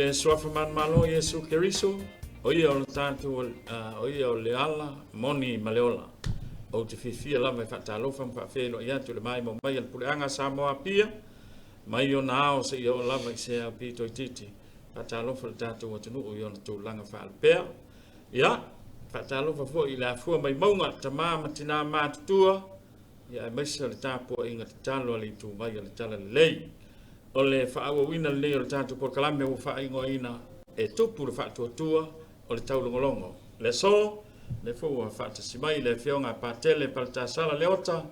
le suafa manumalo o Iesu Keriso, o ia o le tatou, o ia o le ala moni ma le ola. Ou te fiafia lava e faatalofa ma faafeiloai atu i le maimoa mai a le Puleaga a Samoa Apia, mai ona ao seia oo lava i se ao pito itiiti. Faatalofa i le tatou atunuu i ona tulaga faalupea. Ia, faatalofa foi i le afua mai mauga, tama ma tina matutua, ia aemaise o le tapuaiga tatalo a le ituvai o le Talalelei. O le faaauauina lenei o le tatou polokalame ua faaigoaina e tupu le faatuatua o le taulogologo. Le aso, lea foi ua faatasi mai le Afioga a Patele Paletasala Leota,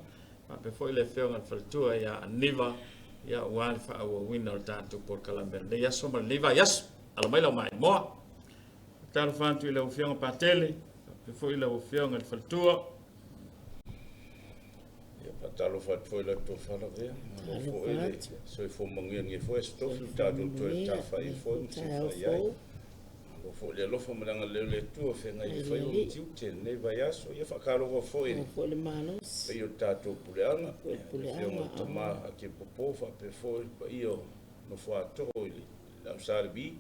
faapea foi le Afioga i le Faletua ia Aniva, ia aua le faaauauina o le tatou polokalame o lenei aso ma lenei vaiaso. Alo mai lau maimoa. Talofa atu i lau Afioga Patele, faapea foi lau Afioga i le Faletua. Ia, faatalofa atu foi i lau tofa Lavea, malo foi le soifua manuia i lenei foi aso tofi ua tatou toe tafai ai foi ma siifai ai. Malo foi le alofa ma le agalelei o le Atua feagai ai faiva ma tiute i lenei vaiaso. Ia faatalofa foi i le paia o le tatou puleaga, le afioga i le tama Atipopo faapea foi le paia o Nofoatoo i le Au Sa Levi.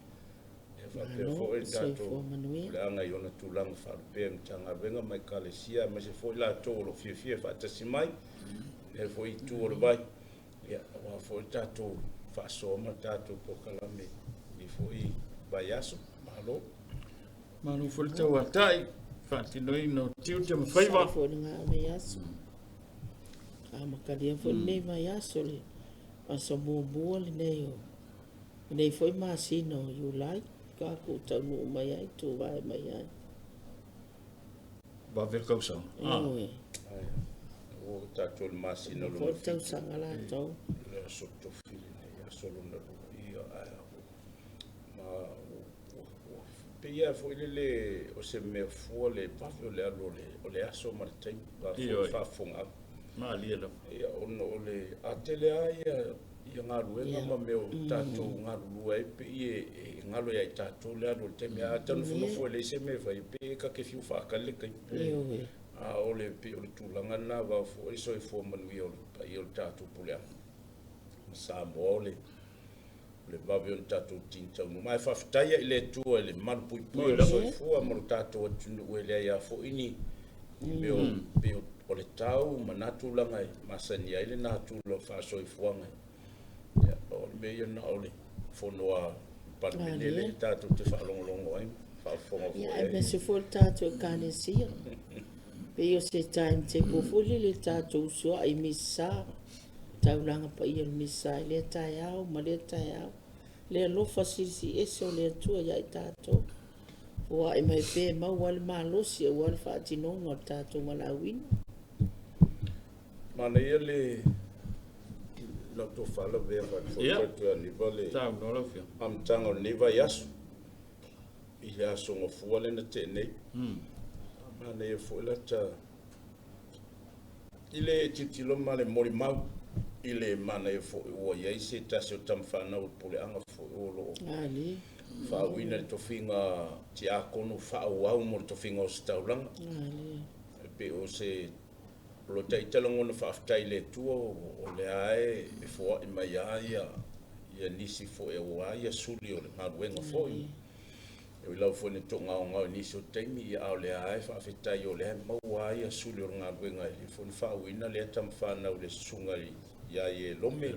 E faapea foi le tatou puleaga i ona tulaga faalupea i Matagaluega ma Ekalesia, aemaise foi latou o lo o fiafia e faatasi mai i lea foi itu o le vai, ia, aua foi le tatou faasoa ma le tatou polokalame i lenei foi vaiaso. Malo. Malo foi le tauatai, faatinoina o tiute ma faiva. Sa foi lena vaiaso. Amatalia foi lenei vaiaso, le aso muamua lenei o Lenei foi masina o Iulai tatou taunuu mai ai, tuvae mai ai. Vave le tausaga. Ioe. Ua tatou le masina lona Foi le tausaga latou. Le aso tofi lenei, aso lona lua. Ia, ae ma pei lava foi lele o se mea fua le vave o le alu o le aso ma le taimi, la foi faafofoga atu. Malie lava. Ia, ona o le a tele lava ia ia galuega ma mea o tatou galulue ai pei e galo ia i tatou le alu o le taimi. A ta nofonofo e leai se mea e fai, pei e ta te fiu faatali le taimi. A o le pei o le tulaga lena aua foi le soifua manuia o le paia o le tatou puleaga ma Samoa o le vave o ni tatou tini taunuu mai. Ae faafetai i le Atua i le malupuipuia o le soifua ma lo tatou atunuu e leai lava foi ni mea o pei o le tau ma na tulaga e masani ai lena tulaga faasoifuaga. Ia, o le mea ia na o le fono a Palemene lea tatou te faalogologo ai, faafofoga foi ai. Aemaise foi le tatou Ekalesia. Pei o se timetable foi lele tatou usuai i Misa, taulaga paia o le Misa i lea taeao ma lea taeao. Le alofa silisiliese o le Atua ia i tatou. Foai mai pea e maua ai le malosi aua le faatinoga o le tatou valaauina. Manaia le lau tofa Lavea Faatuatua Aniva le amataga o lenei vaiaso i le aso Gafua lea na tea nei. Manaia foi lata I le tilotilo ma le molimau i le manaia foi ua i ai se tasi o tama fanau o le puleaga foi o lo o faauuina i le tofiga tiakono faaauau mo le tofiga o ositaulaga. E pei o se o lo o ita lagona faafetai i le Atua o lea e foai mai lava ia nisi foi aua ia suli o le galuega foi. E ui lava foi ina toagaogao i nisi o taimi, ia a o lea lava e faafetai o lea e maua lava ia suli o le galuega e le foi na faauuina lea tama fanau i le susuga ia Ielome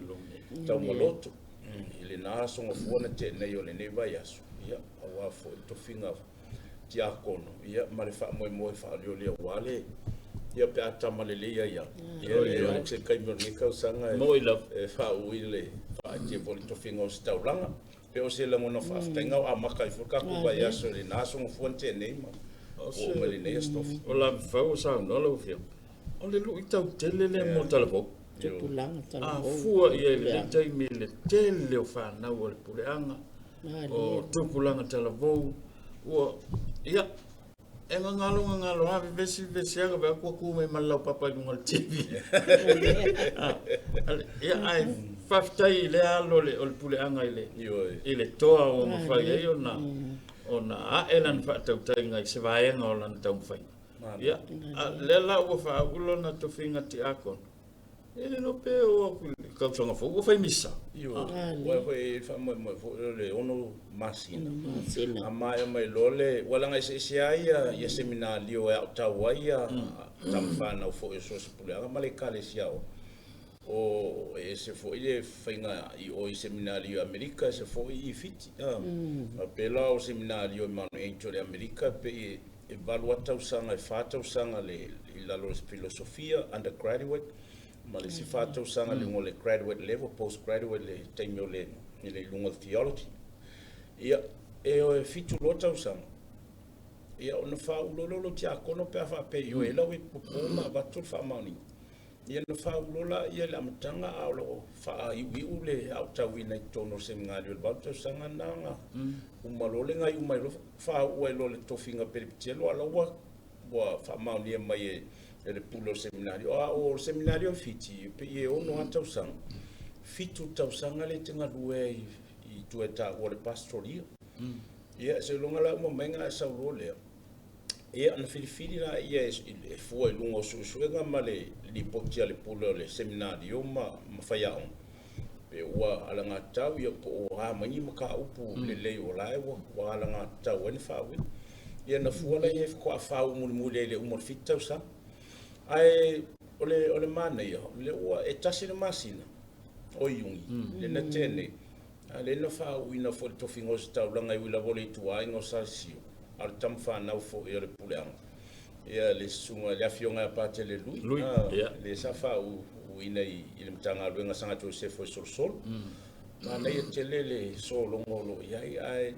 Taumaloto i lena aso Gafua na tea nei o lenei vaiaso, ia aua foi le tofiga tiakono, ia ma le faamoemoe faalioli aua le ia pe a tama lelei ai lava, ia e o se taimi o lenei tausaga e faaui le faaeteete foi le tofiga ositaulaga. Pe o se lagona faafetaiga o amata ai foi le tatou vaiaso i lena aso Gafua na tea nei ma oo mai lenei aso Tofi. O Lavefau o saunoa lau Afioga, o le luitau tele lea mo talavou. Tupulaga talavou. A fua i ai i lenei taimi i le tele o fanau a le puleaga, o tupulaga talavou, ua, ia, E gagalo gagalo lava vevesi vevesi lava vaai atu ua tu mai ma le laupapa i luga o le TV. Ia ae faafetai i lea alo o le puleaga i le i le toa ua mafai ai ona ona ae lana faatautaiga i se vaega o lana taumafaiga. Ia lea la ua faauu lona tofiga tiakono. E le iloa pe oo atu i le tausaga fou ua fai misa. Ioe, aua foi e faamoemoe foi o le 6 masina. A maea mai loa le, aua leaga e eseese lava ia seminalio e aotau ai ia tama fanau foi o so o se puleaga ma le ekalesia o o e ese foi le faiga i o i seminalio i Amerika, ese foi i Fiti. A pei la o seminalio i Mount Angel i Amerika e pei e 8 lava tausaga, e 4 tausaga i lalo o le filosofia, undergraduate, ma le isi 4 tausaga i luga o le graduate level, postgraduate le taimi o le i luga o le theology. Ia, e 7 loa tausaga, ia ona faaulu loa lea o lou tiakono pe a faapea ioe ai lau epikopo ma avatu le faamaoniga. Ia ona faaulu loa lea i le amataga a o lo o faaiuiu le aotauina i totonu o le seminari o le 8 tausaga lena na uma loa le gaiu mai loa faauu ai loa le tofiga pelepitelo a o la ua ua faamaonia mai e le pule o le seminari. A o le seminari o Fiti, e pei e 6 lava tausaga, 7 tausaga lea e te galue ai i tua e taua o le pastoria. Ia, seiloga la uma mai ona e sau loa lea, ia ona filifili laia e fua i luga o suesuega ma le lipoti a le pule o le seminario ma faiaoga, pe ua alagatatau ia po o a mai ni mataupu lelei o la e ua alagatatau ai ona faauuina. Ia ona fua lea i ai faatoa faauu mulimuli ai i le uma o le 7 tausaga. Ae o le manaia, o lea ua e tasi le masina o Iuni, lea na tea nei, a o lea na faauuina foi i le tofiga o ositaulaga e ui lava o le ituaiga o Salesio, a o le tama fanau foi o le puleaga, ia le susuga le afioga ia Patele Lui, Lui, yeah. lea sa faauuina i le Matagaluega a Saga Josefo e solosolo. Manaia tele le sologa o lo o i ai, ae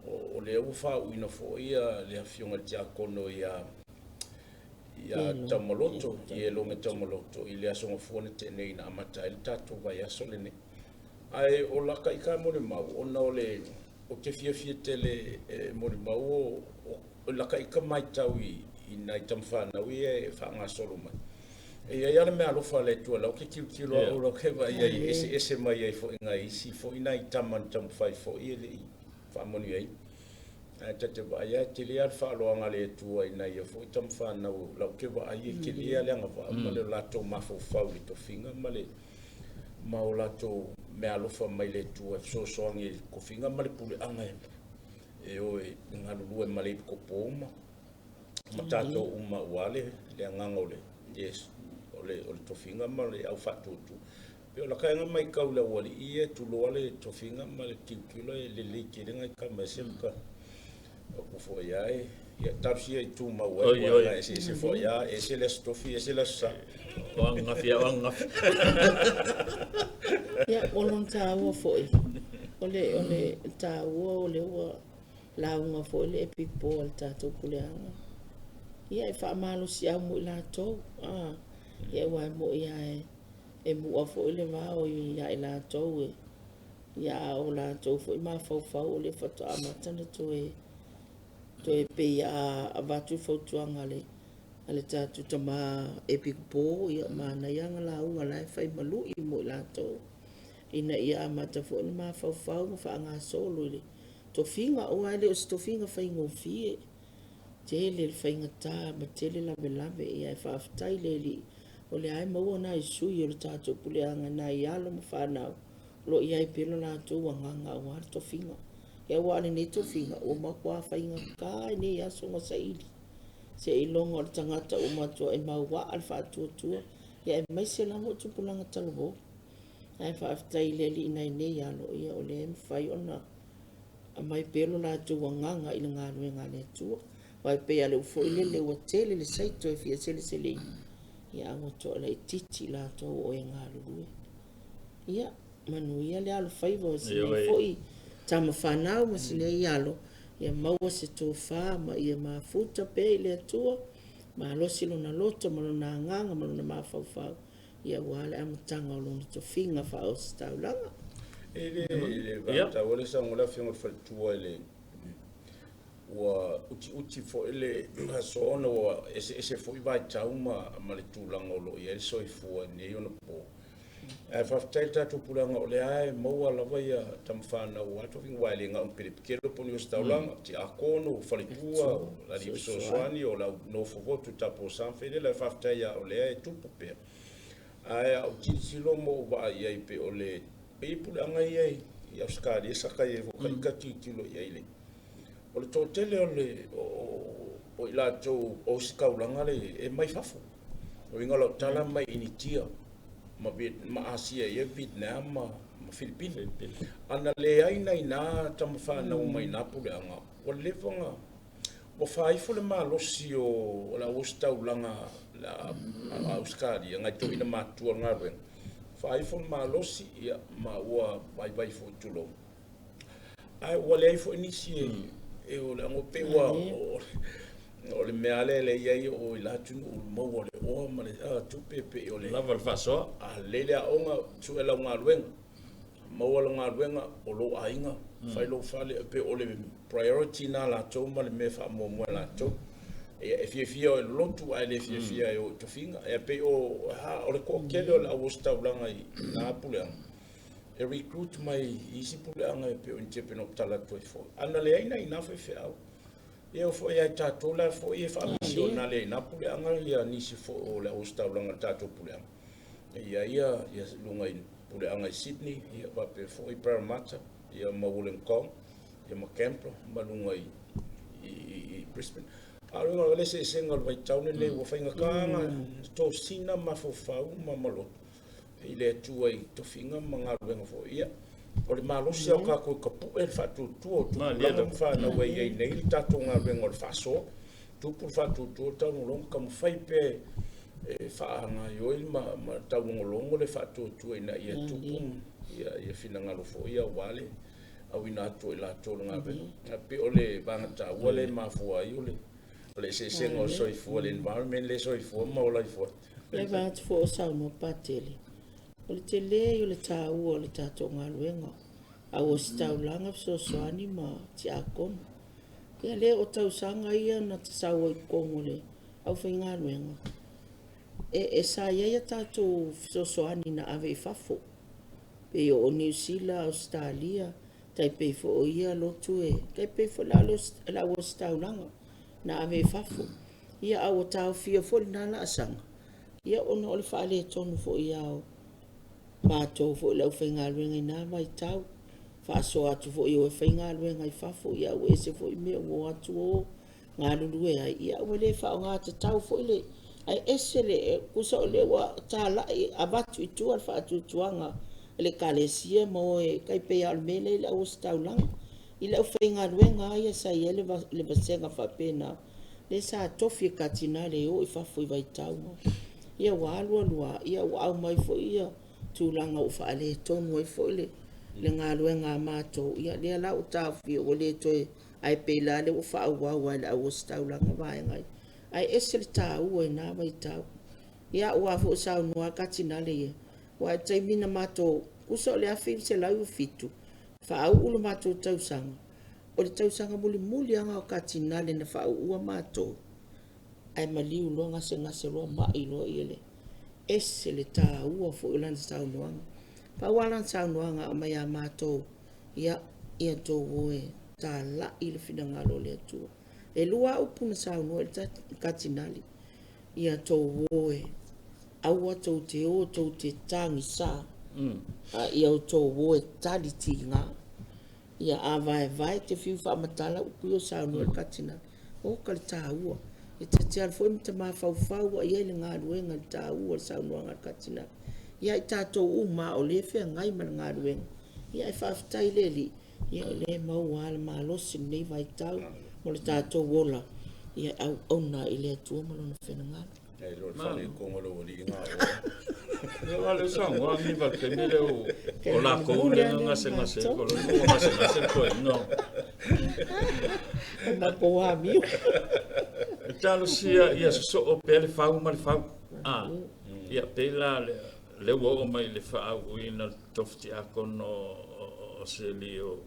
o lea ua faauuina foi le afioga i le tiakono ia Taumaloto, i Elome Taumaloto, i le Aso Gafua na tea nei na amata ai le tatou vaiaso lenei. Ae o laka ika molimau, ona o le ou te fiafia tele e molimau o laka ika matau i nai tama fanau ia e faagasolo mai. E i ai lava le meaalofa a le Atua, o la ou te tilotilo au, o la ou te vaai ai e eseese mai ai foi nai isi foi nai tama na taumafai foi e le i faamanuiaina. Ae ta te vaai lava e tele lava le faaaloaga a le Atua i nai ia foi tama fanau, o la ou te vaai e tele lava le agavaa ma le latou mafaufau i le tofiga ma le ma o latou meaalofa mai le Atua e fesoasoani i le tofiga ma le puleaga e o e galulue ma le epikopo ma tatou uma aua le agaga o le o le tofiga ma le au faatuatua. Pei o laka ea matau i le aualii ia e tuloa le tofiga ma le tilotilo e lelei tele nai tama e ese le upu foi lava e ia talosia i tumau ai Oi, oi. aua eseese foi lava, ese le Aso Tofi, ese le Aso Sa. O ananafi, o ananafi. Ia, o lona taua foi, o le, o le taua o lea ua lauga foi le epikopo a le tatou puleaga. Ia, e faamalosiau mo i latou, a, ia aua e moni lava e, e mu'a foi le vao ia i latou e, ia a o latou foi mafaufau o lea faatoa amata ona toe, toe pei a avatu le fautuaga a le, a le tatou tama epikopo, ia manaia ana lauga la e fai ma lu'i mo i latou, ina ia amata foi ona mafaufau ma faagasolo i le tofiga, aua e le o se tofiga faigofie, tele le faigata ma tele lavelave, ia ae faafetai i le Alii, o lea lava e maua nai sui o le tatou puleaga, nai alo ma fanau, o lo o i ai pea lo latou agaga aua le tofiga. Ia aua o lenei tofiga, ua matua faigata i nei aso ona saili, seiloga o le tagata ua matuai mauaa le faatuatua, ia aemaise lava o tupulaga talavou. Ae faafetai i le Alii i nai nei alo, ia o lea e mafai ona aumai pea lo latou agaga i le galuega a le Atua. Aua e pei lava o le upu foi lele, ua tele le saito e fia seleseleina, ia a ua toa laitiiti i latou o e galulue. Ia, manuia le alofaiva o si nei foi tama fanau ma si nei alo, ia maua se tofa ma ia mafuta pea i le Atua, malosi lona loto ma lona agaga ma lona mafaufau, ia aua le amataga o lona tofiga faaositaulaga. E le vaatau le saunoa le afioga i le faletua i le ua utiuti foi le aso ona ua eseese foi vaitau ma le tulaga o lo o i ai le soifua i nei ona po. Ae faafetai i le tatou puleaga o lea e maua lava ia tama fanau aua le tofiga aua e le na o ni pelepikelo po o ni ositaulaga, tiakono, faletua, alii fesoasoani, o le au nofo foi o Tutapo Sa ma Felela. Faafetai lava o lea e tupu pea. Ae a ou tilotilo ma ou vaai i ai pei o le pei e puleaga ia i Ausetalia sa kai ai foi ka tilotilo i ai le o le toatele o le o i latou o ositaulaga le e mai fafo. O uiga o lau tala mai Initia ma ma Asia ia Vietnam ma Filipina. Ana leai nai na tama fanau mai na puleaga ua leva ona ua faaifo le malosi o le au ositaulaga a Ausetalia nai toeaiina matutua o le galuega, faaifo le malosi ia ma ua vaivai foi tulou. Ae ua leai foi nisi e o le ago pei ua o le mea lea e i ai o i la atunuu maua le oa ma le tupe pei o le lava le faasoa. A lelei le aoga, sue lau galuega, maua lau galuega, o lou aiga, fai lou fale, e pei o le priority na latou ma le mea faamuamua e latou. E fiafia o e lolotu ae le fiafia e o i tofiga. E pei o o le toatele o le au ositaulaga i na puleaga, e recruit mai i isi puleaga e pei o Initia pei ona ou tala atu ai foi. Ana leai nai na faifeau, ia o foi ia i tatou la foi e faamisionale i na puleaga ia nisi foi o le au ositaulaga o le tatou puleaga. E i ai ia luga i puleaga i Sydney, ia faapea foi Parramatta, ia ma Wollongong, ia ma Canberra, ma luga i Brisbane. A o le le eseesega o le vaitau lenei ua faigata ona tosina mafaufau ma maloto i le Atua i tofiga ma galuega foi. Ia, o le malosi o tatou e tapue le faatuatua o tupulaga ma fanau e i ai nei le tatou galuega o le faasoa, tupu le faatuatua o le taugologo, taumafai pea e faagaioi ma taugologo le faatuatua ina ia tupu ia finagalo foi aua le auina atu o i latou le galuega. E pei o le vaega taua lea e mafua ai o le eseesega o le soifua, le environment le soifua ma ola ifo. Le va atu foi o saunoa Patele, o le tele o le taua o le tatou galuega, au ositaulaga fesoasoani ma tiakono. Ia lea o tausaga ia na tasau ai i totonu o le aufaigaluega, e sa i ai a tatou fesoasoani na ave i fafo, pei o Niu Sila, Ausetalia, tai pei foi o ia lotu e, tai pei foi la o le au ositaulaga na ave i fafo. Ia a ua taofia foi lena laasaga, ia ona o le faaletonu foi ia o matou foi le aufaigaluega i na vaitau, faasoa atu foi o e faigaluega i fafo, ia ua ese foi mea ua o atu o galulue ai, ia ua le faaaoga tatau foi le, ae ese le, tusa o lea ua talai avatu i tua le faatuatuaga le ekalesia ma o e tai pei lava o le mea lea i le au ositaulaga. I le aufaigaluega lava ia sa i ai le vasega faapena, lea sa tofi e Katinale e o i fafo i vaitau. Ia ua alu alu lava, ia ua aumai foi ia tulaga ua faaletonu ai foi le galuega a matou, ia lea la ua taofia ua le toe, ae pei la lea ua faaauau lava e le au ositaulaga vaega ia. Ae ese le taua i na vaitau. Ia aua foi saunoa Katinale ia, aua i le taimi na matou, tusa o le 1997, faauu le matou tausaga, o le tausaga mulimuli lava o Katinale na faauua matou, ae maliu loa gasegase loa mai loa ia le ese le taua foi o lana saunoaga. Pau lava lana saunoaga aumai ia matou, ia ia tou o e talai le finagalo o le Atua. E lua lava upu na saunoa i le Katinale, ia tou o e aua tou te o tou te tagisa, a ia outou o e tali tiga. Ia a vaevae te fiu faamatala upu ia o saunoa i le Katinale. Oka le taua. E ta te alu foi ma ta mafaufau i ai le galuega, le taua o le saunoaga a le Katinale. Ia i tatou uma o lea e feagai ma le galuega, ia e faafetai i le Alii, ia o lea e maua lava le malosi i lenei vaitau mo le tatou ola, ia e auauna i le Atua ma Lona finagalo. E iloa le faaletonu o lou alii na oe. Ia le saunoa mi va le taimi lea o lakou lea na gasegase ai ko lo ua gasegase le toeaina. O matou amio. E talosia ia sosoo pea le fau ma le fau. A, ia pei la le ua oo mai i le faaauuina le tofi tiakono o Seli o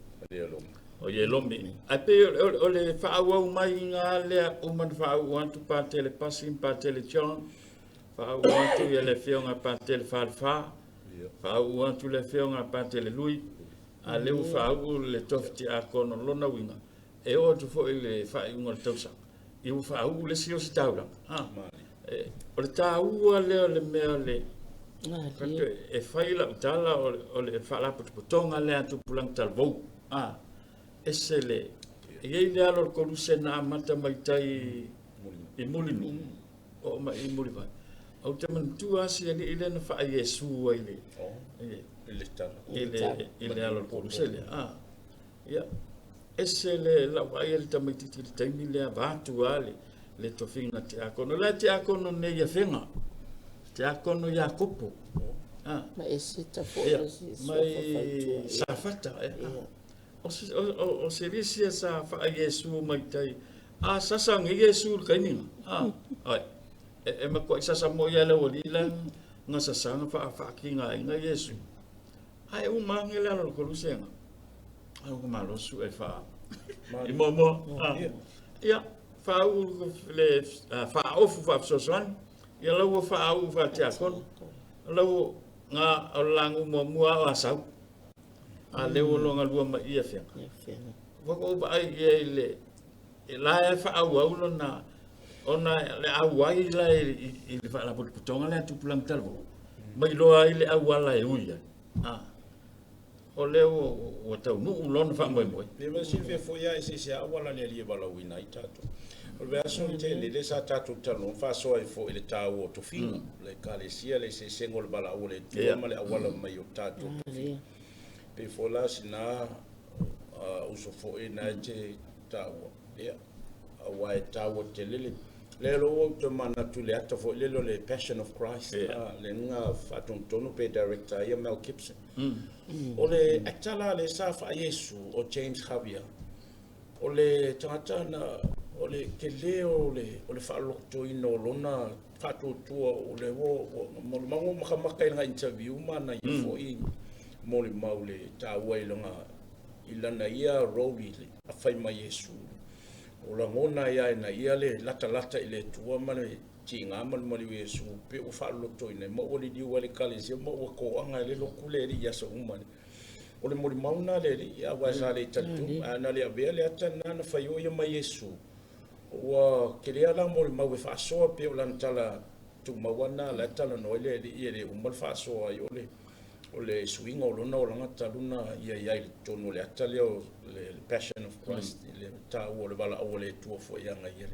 o Ielomi. Ae pei o le faaauau mai ina lea uma na faauu atu Patele Pasi ma Patele John, faauu atu ia le afioga Patele Falefa, faauu atu le afioga Patele Lui, a lea ua faauu le tofi tiakono lona uiga, e oo atu foi le faaiuga o le tausaga, ia ua faauu le isi ositaulaga. O le taua lea o le mea E fai lau tala o le faalapotopotoga lea a Tupulaga Talavou. A, ese le, e i ai le alo o le Koluse na amata mai tai i Mulinuu, oo mai i Mulivai. Ou te manatua lava si alii lea na faa-Iesu ai i le alo o le Koluse lea. A, ia, ese le lau vaai i le tamaitiiti i le taimi lea, vaeatu lava le tofiga tiakono. O la e tiakono nei i Afega, tiakono Iakopo. Ma Eseta foi o se mai Safata. O se lisi sa faa-Iesu mai tai. A sasa nge Iesu le kainiga. Ai. E matuai sasa moi ia le aualii la nga sasaga faaakiga ai nga Iesu. Ae uma age le alo o le Kolusega. Ai ua malosi e faa i muamua. Ia, faauu le faaofu faafesoasoani. Ia lau ua faauu faatiakono. Lau nga o le lagu muamua o Asau. A lea ua loa galua mai i Afega. Ua ou vaai i ai le la e faaauau lona ona le auai la i le faalapotopotoga lea a Tupulaga Talavou, ma iloa ai le auala e ui ai. O lea ua taunuu lona faamoemoe. Ia ma silafia foi lava e eseese auala a le Alii e valaauina ai tatou. O le vaiaso na tea nei lea sa tatou talanoa ma faasoa ai foi i le taua o tofiga, le Ekalesia, le eseesega o le valaau a le Atua ma le auala mai o tatou tofiga. Pei foi la sina uso foi na e te taua, ia, aua e taua tele le lea loa ua ou toe manatu i le ata foi lele o le Passion of Christ, le na faatonutonu pe director ai ia Mel Gibson. O le actor la lea sa faa-Iesu o James Javier, o le tagata na o le tele o le faalolotoina o lona faatuatua o le ua makamaka i lana interview ma ana ia foi molimau le taua i lana ia role i le fai mai Iesu. O lagona ai lava ina ia le latalata i le Atua ma le tiga ma le maliu o Iesu pe ua faalolotoina ma ua liliu ai le Ekalesia ma ua toaga ai le lotu le Alii i aso uma. O le molimau lena a le Alii, aua sa le talitonu, ae ana le avea le ata lena na fai o ia mai Iesu, ua tele lava la molimau e faasoa pei o lana tala tumau lava lena la e talanoa ai le Alii e le uma le faasoa ai o le suiga o lona olaga talu na ia i ai i totonu o le ata lea o le Passion of Christ, le taua o le valaau a le Atua foi e agaia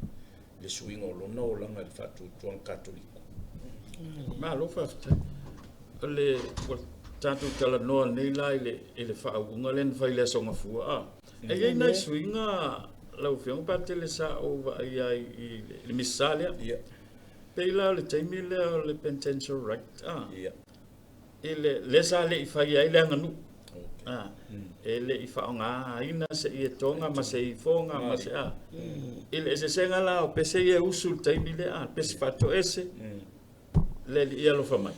le suiga o lona olaga i le faatuatuaga Katoliko. Malo faafetai. O le ua tatou talanoa nei la i le faauuga lea na fai i le Aso Gafua. E i ai nai suiga lau Afioga Patele sa ou vaai ai i le Misa lea. Pei la o le taimi lea o le penitential rite. I le lea sa le i fai ai le aganuu. E le i faaaogaina se ietoga ma se ifoga ma se a. I le eseesega la o pese ia e usu i le taimi lea, pese faatoese, le Alii alofa mai.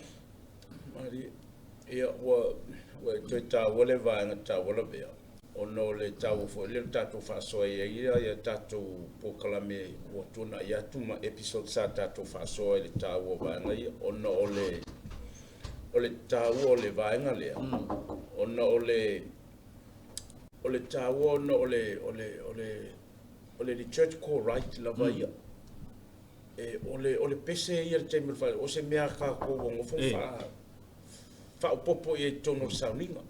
Malie, ia ua toe taua le vaega taua lavea, ona o le taua foi lea o le tatou faasoa i ai ia tatou polokalame ua tuanai atu ma episode sa tatou faasoa i le taua o vaega ia, ona o le taua o le vaega lea, ona o le taua ona o le liturgical rite lava ia. O le pese ia le taimi o le fale, o se mea a tatou ua nofo faaopoopo i ai i totonu o le sauniga.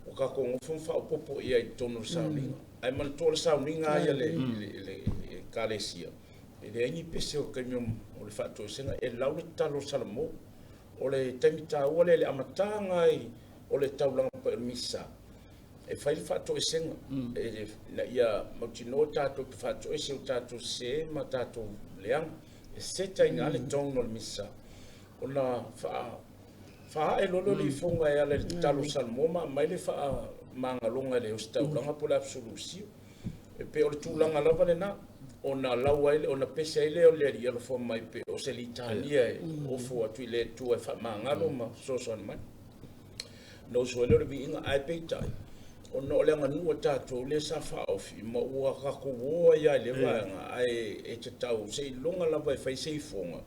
O tatou nofo faaopoopo i ai i totonu o le sauniga. Ae manatua o le sauniga ia le Ekalesia, e leai ni pese o le taimi o le faatoesega, e lau le tatalo o Salamo. O le taimi taua lea i le amataga ai o le taulaga paia o le Misa, e fai le faatoesega, ina ia mautinoa tatou te faatoese o tatou sese ma tatou leaga. E seta i ina le tone o le Misa, ona faaae loa le ifoga e ala i le tatalo o Salamo ma aumai le faamagaloga e le ositaulaga po o le absolution. E pei o le tulaga lava lena, ona lau ai, ona pese ai lea o le Alii alofa mai pe o se litania e ofo atu i le Atua e faamagalo ma fesoasoani mai. Na usu ai lea o le viiga, ae peitai, ona o le aganuu a tatou lea sa faaofi, ma ua tatou o ai lava i lea vaega, ae e tatau seiloga lava e fai se ifoga,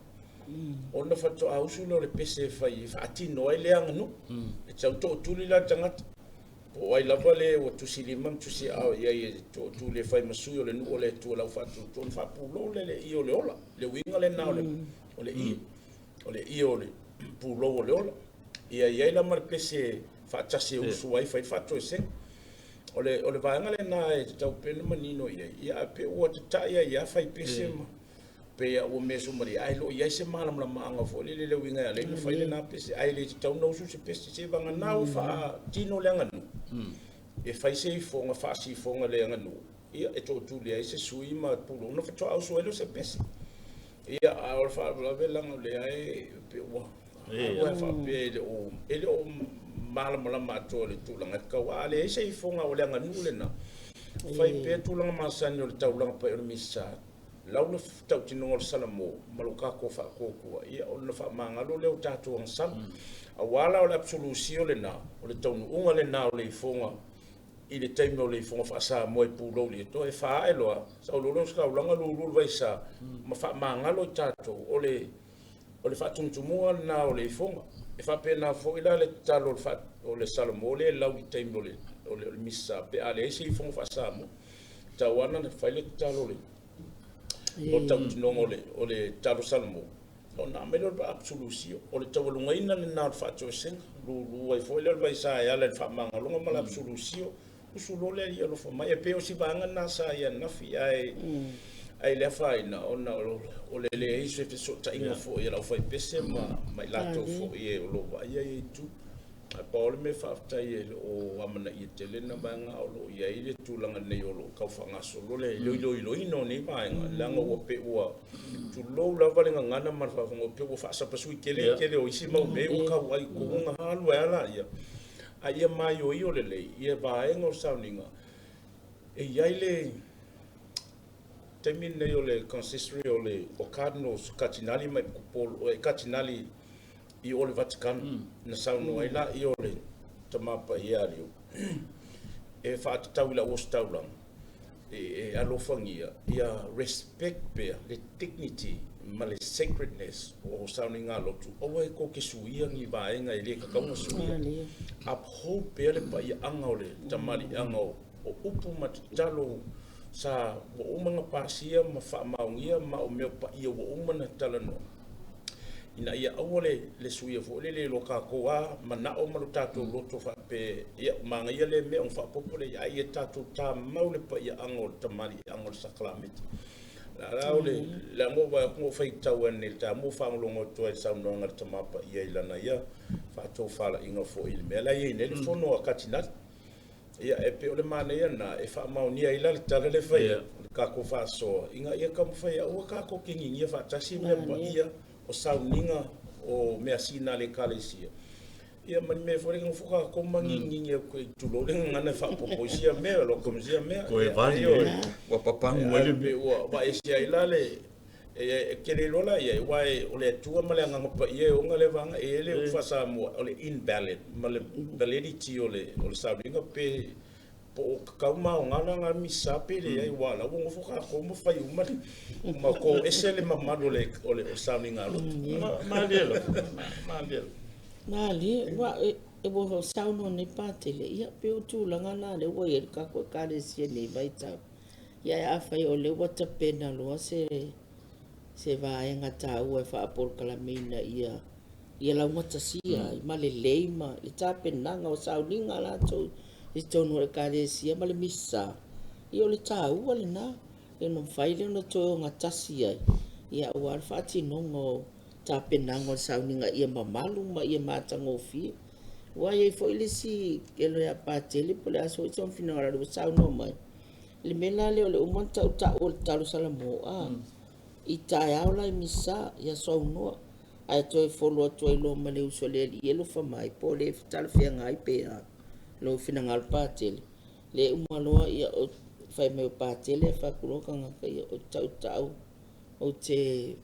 ona faatoa usu lea o le pese e fai e faatino ai le aganuu. E tatau tootuli la le tagata, po o ai lava le ua tusilima ma tusiaao i ai e tootuli e fai ma sui o le nuu o le Atua lau faatuatua, ona faapulou lea le ie o le ola, le uiga lena o le ie, o le ie o le pulou o le ola. Ia i ai la ma le pese faatasi e usu ai fai le faatoesega. O le, o le vaega lena e tatau pea ona manino i ai, ia ae pei ua tata'i ai lava fai pese ma pei lava ua mea suamalie, ae le o i ai se malamalamaaga foi lele i le uiga e ala ai ona fai lena pese, ae le tatau ona usu se pese seiavagana ua faatino le aganuu e fai se ifoga faasifoga i le aganuu, ia e tootuli ai se sui ma pulou ona faatoa usu ai lea o se pese. Ia, a o le faalavelave leaga o lea e pei ua alu lava faapea e le o malamalama atoa i le tulaga e tatau. A leai se ifoga o le aganuu lena, fai pea tulaga masani o le taulaga paia o le Misa, lau le tautinoga o le Salamo ma lo tatou faatuatua, ia ona faamagalo lea o tatou agasala. Aua la o le absolution lena, o le taunuuga lena o le ifoga i le taimi o le ifoga faa-Samoa i pulou i le atoa, e faaee loa, saololo se taulaga lulu le vaisa ma faamagalo i tatou o le faatumutumuga lena o le ifoga. E faapena foi la le tatalo o le Salamo lea e lau i taimi o le Misa pe a leai se ifoga faa-Samoa. Tau ana na fai le tatalo o le tautinoga o le tatalo Salamo, ona aumai lea o le absolution, o le taualugaina lena o le faatoesega, lulu ai foi lea o le vaisa e ala i le faamagaloga ma le absolution, usu loa le Alii alofa mai. E pei o si vaega lena sa i ananafi, ae le afaina ona o le leai se fesootaiga foi a le aufaipese ma i latou foi e o lo o vaaia ia itu. Ae pau le mea faafetai e le o amanaia tele na vaega o lo o i ai le tulaga nei o lo o tau faagasolo le iloiloina o nei vaega, leaga ua pei ua tulou lava le gagana ma le faafofoga, pei ua faasapasui tele tele o isi mau mea ua tau ai tonu ona alu ai laia, a ia maioio lelei ia vaega o sauniga e i ai le taimi lenei o le consistory o cardinals, katinali ma katinali i o le Vatikano na saunoa ai laia o le Tama Paia Alio e faatatau i lau ositaulaga e alofagia ia respect pea le dignity ma le sacredness o sauniga lotu, aua e tou te suia ni vaega e le tatau ona suia, uphold pea le paiaaga o le tamaliiaga o upu ma tatalo sa ua uma ona pasia ma faamaonia ma o mea paia ua uma ona talanoa, ina ia aua le suia foi lele i lo tatou a manao ma lo tatou loto faapea, ia manaia le mea ona faaopoopo lea, a ia tatou tamau le paiaaga o le tamaliiaga o le sakalameti. La o le leaga ua vaai atu na ou faitau ai nei i le taeao ma ou faalogologo atu ai i le saunoaga a le Tama Paia i lana ia faatofalaiga foi i le mea la e i ai nei le fono a Katinali. Ia e pei o le manaia lena e faamaonia ai la le tala le fai atu, le tatou faasoa ina ia taumafai aua tatou te gigia faatasi mea paia o sauniga o measina a le Ekalesia. Ia ma le mea foi lea nofo tatou ma gigigi atu i tulou le gagana e faaopoopo i sia mea, loto ma sia mea. Toe vali ua papagu ai le mea. Ua vaeese ai la le e tele iloa la ia, aua o le Atua ma le Agaga Paia e ona le vaega e i ai le upu faa-Samoa o le invalid ma le validity o le sauniga pe po o tatau ma aoga la na misa pe leai, aua o la ua nofo tatou ma fai uma ma to ese le mamalu o le sauniga lotu. Malie lava, malie lava. Malie, ua e ua saunoa nei Patele, ia pei o tulaga na lea ua i ai le tatou Ekalesia nei vaitau. Ia afai o lea ua tapena loa se vaega taua e faapolokalameina ia laugatasia ai ma lelei ma le tapenaga o sauniga a latou i totonu o le Ekalesia ma le misa, ia o le taua lena e ona mafai lea ona toe ogatasi ai, ia aua le faatinoga o tapenaga o le sauniga ia mamalu ma ia matagofie. Ua i ai foi le isi kelo ia Patele po o le a foi sona finagalo ua saunoa mai le mea la lea o le uma ona tautau o le tatalo Salamo a i taeao la i misa i aso aunoa, ae toe folo atu ai loa ma le uso le Alii e alofa mai po o le talafeagai pe a lou finagalo Patele le uma loa, ia o fai mai o Patele e fai atu loa tagata ia o tautau ou te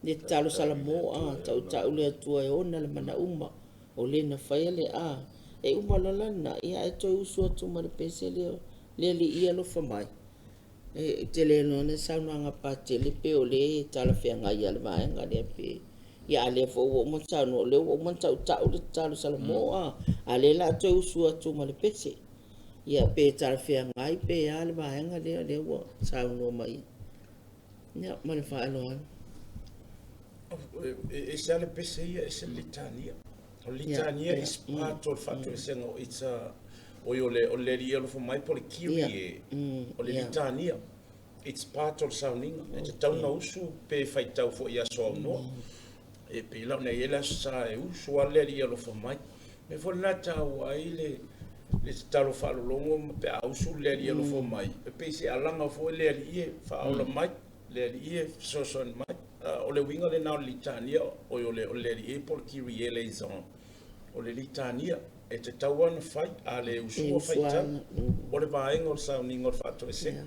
le tatalo Salamo a tautau le Atua e ona le manauma o le na faia le a e uma loa la lena, ia ae toe usu atu ma le pese lea le Alii alofa mai. E tele loa le saunoaga Patele pe o le talafeagai ia le vaega lea pe ia a lea foi ua uma ona saunoa o lea ua uma ona tautau le tatalo Salamo a lea la toe usu atu ma le pese, ia pe talafeagai pe a le vaega lea ua saunoa mai, ia ma le faaaloalo. E ese lava le pese ia, ese le litania. O le litania is part o le faatoesega o it's a, oi o le, o le Alii e alofa mai po o le Kyrie, o le litania. It's part o le sauniga. E tatau ona usu pe faitau foi i aso aunoa. E pei la ona i ai le Aso Sa e usu lava le Alii e alofa mai. O le mea foi lena e taua ai le le tatalo faalologo ma pe a usu le Alii e alofa mai, e pei se alaga foi le Alii e faaola mai, le Alii e fesoasoani mai. O le uiga lena o le litania, oi o le o le Alii e po o le Kyrie eleison. O le litania e tatau lava ona fai, a le usua faitau, o le vaega o le sauniga o le faatoesega.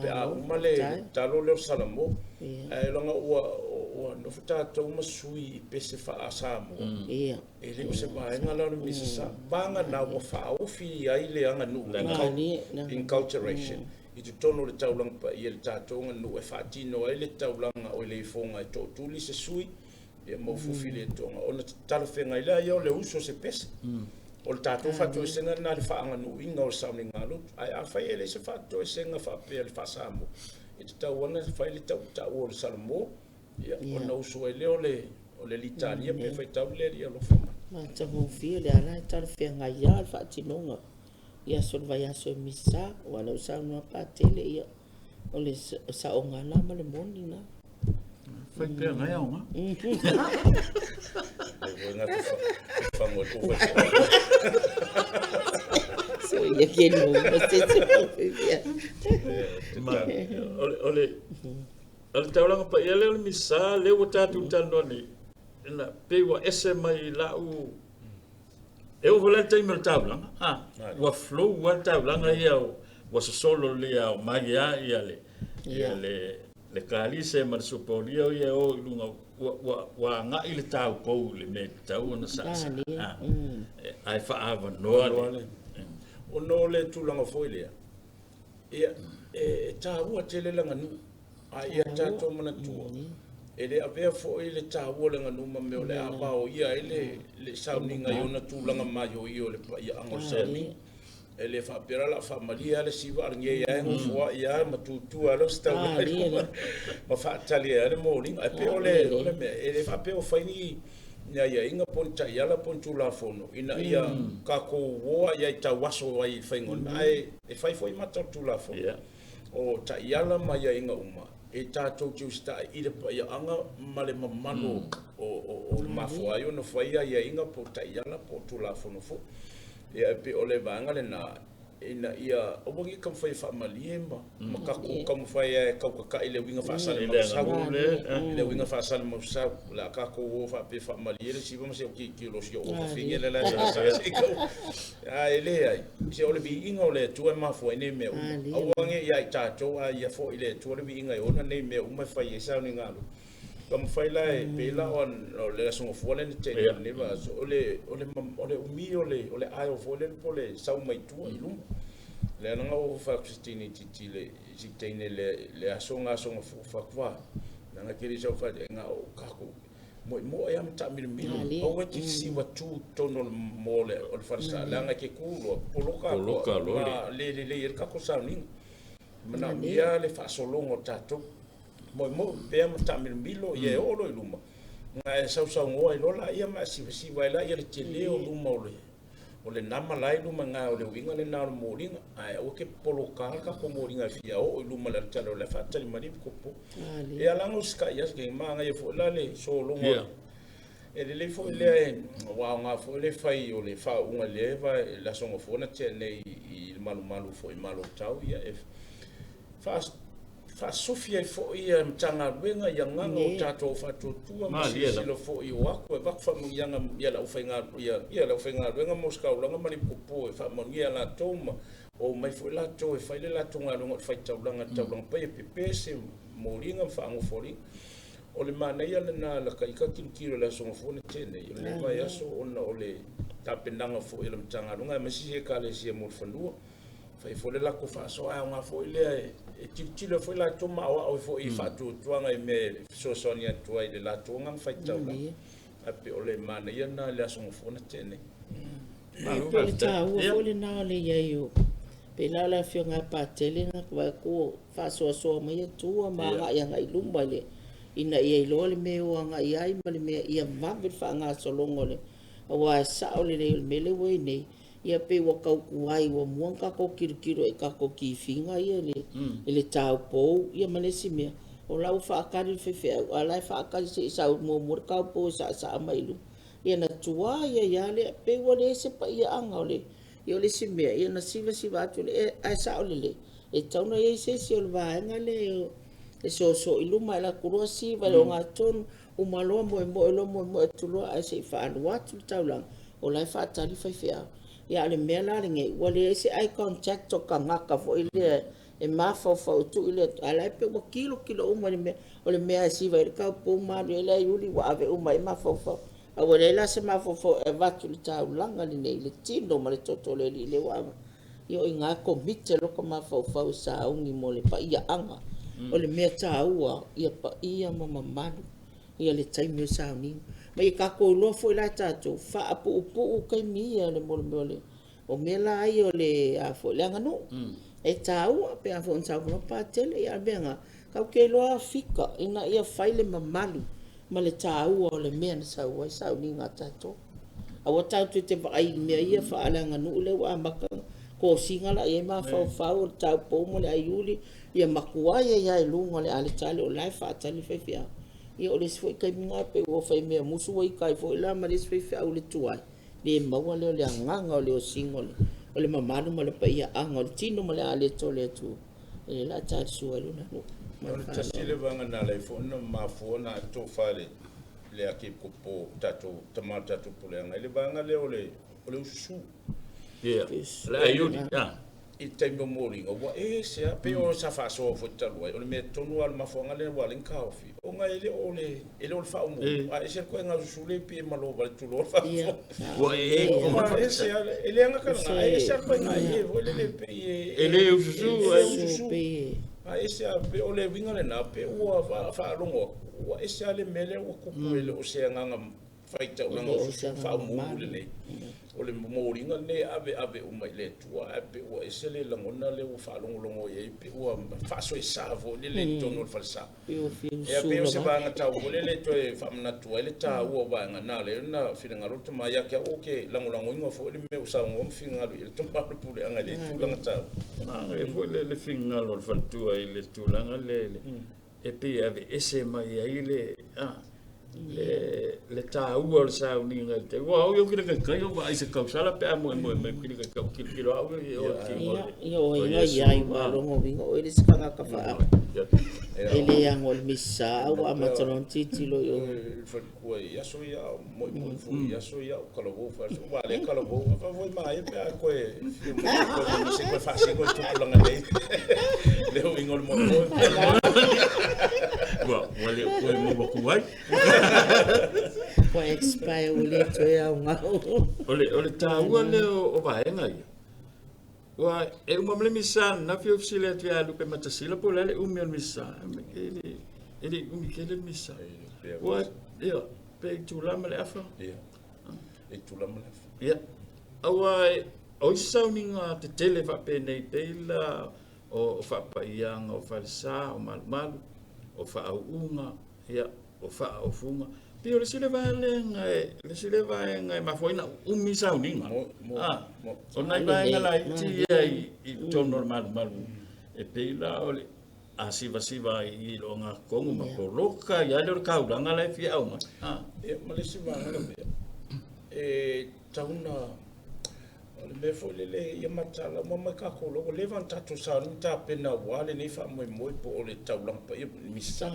Pe a uma le tatalo lea o le Salamo, ae leaga ua ua nofo tatou ma sui i pese faa-Samoa, e le o se vaega la o le Misa Sa. Vagana ua faaofi ai le aganuu, inculturation, i totonu o le taulaga paia i le tatou aganuu e faatino ai le taulaga o le ifoga e tootuli se sui, ia ma ufufi le toga ona talafeagai lea o le uso o se pese. O le tatou faatoesega lena i le faaganuuina o le sauniga lotu. Ae afai e leai se faatoesega faapea le faa-Samoa, e tatau lava ona fai le tautau o le Salamo, ia, ona usu ai lea o le o le litania pe faitau le Alii alofa mai. Matagofie le ala e talafeagai lava le faatinoga i aso o le vaiaso e Misa, aua o lea ua saunoa Patele, ia, o le saoga lena ma le moni lena. Fai pea ngai aoga. So ia ke no ma se se Ma o le o le taulaga paia lea o le misa lea ua tatou talanoa nei, na pei ua ese mai lau e oo foi la i le taimi o le taulaga, ua flow lava le taulaga ia, ua sosolo lelei a omai lava ia le ia le le kalise ma le supolia o ia e o i luga, ua, ua, ua agai le taupou i le mea e tatau ona saasaa, ae faaavanoa le. Ona o le tulaga foi lea, ia, e taua tele le aganuu, a ia tatou manatua, e le avea foi le taua o le aganuu ma mea o le a vaoia ai le, le sauniga i ona tulaga maioio o le paiaaga o le sauniga. E le faapea la o le a faamalie lava le siva a le gei lava e nofoai lava ma tutu lava le ositaulaga i luma ma faatali ai lava le moliga. Ae pei o le o le mea, e le faapea o fai ni ni aiaiga po o ni taiala po o ni Tulafono ina ia tatou o ai i tauaso ai i le faiga o le mea, ae e fai foi mata o le Tulafono. O taiala ma aiaiga uma e tatou te usitai i le paiaaga ma le mamalu o o le mafua ai ona fai aiaiga po o taiala po o Tulafono foi. Ia e pei o le vaega lena ina ia aua ne i taumafai e faamalie ma ma tatou taumafai e tautatai i le uiga faasalemausau, i le uiga faasalemausau. O le a tatou o faapea e faamalie le siva ma se o tilotilo si ou fafine lea la e sasaa se i tau. Ae leai, se o le viiga o le Atua e mafua ai nei mea uma. Aua ne i ia i tatou, a ia foi i le Atua le viiga e ona nei mea uma e fai ai sauniga a lotu. Taumafai la e pei la o le Aso Gafua lea na tea nei lenei vaiaso, o le o le o le umi o le o le aisle foi lele po o le sau mai tua i luma. Lea na ou fai atu i se teine itiiti i le teine i le aso lena Aso Gafua, fai atu, va, leaga e te le i saofai na o tatou moemoe lava ma taamilomilo, aua e te siva tu i totonu o le moa o le falesa, leaga e te tu loa, poloka loa ma le lelei ai le tatou sauniga. E manaomia le faasologa o tatou. Moemoe pea ma taamilomilo, ia e oo loa i luma, ona e sausaunoa ai loa laia ma e sivasiva ai laia i le tele o luma o le o le nama la e i luma i ina o le uiga lena o le moliga. Ae aua ke poloka le tatou moliga e fia oo i luma i le alatala o la e faatali mai le ipikopo. E ala ona usitai lava se manaia foi la le sologa. E lelei foi lea e ua aoga foi le fai o le faauuga i le le Aso Gafua na tea nei i le malumalu foi i Malotau, ia e faasofi ai foi ia Matagaluega i agaga o tatou faatuatua ma silasila foi o atu e avatu faamanuiaga ia le aufaigaluega mo ositaulaga ma le ipupo e faamanuia ia latou ma omai foi latou e fai le latou galuega o le faitaulaga i le taulaga paia pepe se moliga ma faagofoliga. O le manaia lena lata ita tilotilo i le Aso Gafua na tea nei, o lenei vaiaso ona o le tapenaga foi a le Matagaluega aemaise isi Ekalesia mo le fanua. Fai foi le latou faasoa, ae aoga foi lea e tilotilo ai foi latou ma aoao ai foi i faatuatuaga i mea e fesoasoani atu ai i le latou agaga faitaulaga. Ae pei o le manaia lena i le Aso Gafua na tea nei. E pei o le taua foi lena o le i ai o pei la o le afioga ia Patele na vaai atu o faasoasoa mai atua ma agai agai i luma i le ina ia iloa le mea e o agai ai ma le mea ia vave le faagasologa o le aua e sao lelei o le mea lea ua i ai nei, ia pei ua tau tuai ua mua ona tatou tilotilo i tatou tifiga ia i le taupou ia ma le isi mea, o la ua faatali le faifeau a o la e faatali se i sau muamua le taupou e saasaa mai i luma, ia ona tuai ai lava lea. Pei ua leai se paiaaga o le Ia o le isi mea, ia na sivasiva atu le ae sao lelei, e tatau ona i ai se isi o le vaega lea e soso i luma, ae alu atu loa siva i le ogatotonu, uma loa moemoe loa moemoe atu loa ae se i faaalu atu le taulaga, o la e faatali faifeau. Ia a o le mea la lenei, ua leai se eye contact o tagata foi lea e mafaufau e tui le atu, a o la e pei ua tilotilo uma i le mea, o le mea lava e siva i ai le taupou ma alu i ai le aiuli ua ave uma i ai mafaufau. A ua leai la se mafaufau e avatu i le taulaga lenei, i le tino ma le toto o le Alii lea ua avatu, ia o i ina e komite lota mafaufau e sauni mo le paiaaga. O le mea taua, ia paia ma mamalu ia le taimi o le sauniga. Ma ia tatou iloa foi la e tatou, faapuupuu taimi ia mo le mea o le O mea la ia o le, a foi, le aganuu, e taua pe a foi na saunoa Patele, ia a o le mea lena, tatou te iloa fika ina ia fai le mamalu ma le taua o le mea na sau ai sauniga a tatou. Aua tatou te vaai i mea ia faaleaganuu lea ua amata ona tosina la i ai mafaufau o le taupou ma le aiuli, ia matuai ai lava i luga o le aletale o la e faatali le faifeau. Ia o le isi foi taimi lena pei ua faimea musu ua ita ai foi la ma le isi faifeau i le tuai, le maua lea o le agaga o le osiga o le mamalu ma le paiaaga o le tino ma le aleto o le Atua, o lea o le a talisua ai lona nuu. Ma le O le tasi faaaloalo. le vaega na ala ai foi ona mafua ona ae tofa i le Akiepikopo tatou tama o le tatou puleaga i le vaega lea o le o le ususu. Ia, o le aiuli, a. I le taimi o moliga ua ese lava, pei o sa faasoa foi talu ai, o le mea tonu lava o le mafuaaga lea ua ala ai ona taofi, ona e le o le, e le o le faaumuumu, ae ese le ituaiga ususu lea e pei e malo vale tulou le faafofoga. Ua ee Ua ese lava, e leaga ka lena, ae ese lava le ituaiga ee foi lele pei e, E le ususu, e le ususu. Ae ese lava, pei o le uiga lena, pei ua faalogo atu, ua ese lava le mea lea ua tupu, e le o se agaga faitaulaga o se faaumuumu lenei. O le momoliga lenei e aveave uma i le Atua, ae pei ua ese le lagona lea ua faalogologo i ai, pei ua faasoesa foi lele i totonu o le falesa. Ia pei o se vaega taua foi lele e toe faamanatu ai le taua o vaega na ala ai ona finagalo le tama ia te au, ou te lagolagoina foi le mea ua saunoa ma finagalo i ai le tama o le puleaga i le tulaga taua. Manaia foi le finagalo o le faletua i le tulaga lea e pei e aveese mai ai le le taua o le sauniga i le taimi. Aua o au ia ou te le kaikai ou vaai i se tausala pe a moemoe mai ou te le kaikai ou tilotilo au ia i o i le tino o le Ia, o ai na iai ua logo uiga o oe le isi tagata faa e le ago i le misa a ua amata loa ona tilotilo i o. Faletua i aso ia o moemoe foi i aso ia o talavou foi aso ua le talavou fa foi maia pe a koe fia mo koe mo se koe faasino i tupulaga nei le uiga o le moemoe. Ua ua le koe maua ku ai. Ua expire ua le toe aoga. O le taua lea o vaega ia. Ua e uma ma le misa ananafi ou fesili atu ia Lupe Matasila po o le a le umi o le misa. E le e le umi tele le misa. Ua ia pe itula ma le afa. Ia. Itula ma le afa. Ia. Aua o isi sauniga tetele faapenei pei la o faapaiaga o falesa, o malumalu, o faauuga, ia, o faaofuga. Pei o le isi lea vaega e, le isi lea vaega e mafua ai ona umi sauniga. Ah, o nai vaega laiti ia i totonu o le malumalu e pei la o le a sivasiva ai i le ogatotonu ma poloka ai lea o le taulaga la e fia aumai. Ah. Ia, ma le isi vaega la mea, e tatau ona O le mea foi lele ia mataala uma mai tatou loa ua leva ona tatou sauni ma tapena aua lenei faamoemoe po o le taulaga paia po o le misa.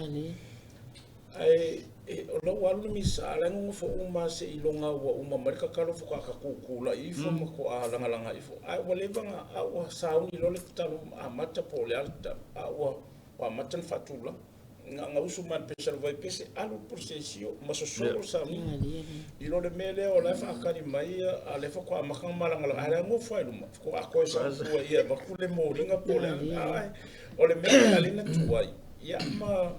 Ae o la ua alu le misa a o la e nonofo uma lava seiloga ua uma mai le tatalo faatoa ta tutulai ifo ma faatoa lagalaga ifo. Ae ua leva ona, a ua sauni loa le tatalo amata po o le a le tatalo, a ua amata ona faatulaga. Na ona usu mai le pese o le vaipese, alu le polosesio ma sosolo le sauniga. I lo le mea lea o la e faatali mai a o lea faatoa amata ona malagalaga, a o la e nofo lava i luma, faatoa toe sau tua ia e avatu le moliga po o le a. Ae o le mea lea na ala ai ona tuai, ia ma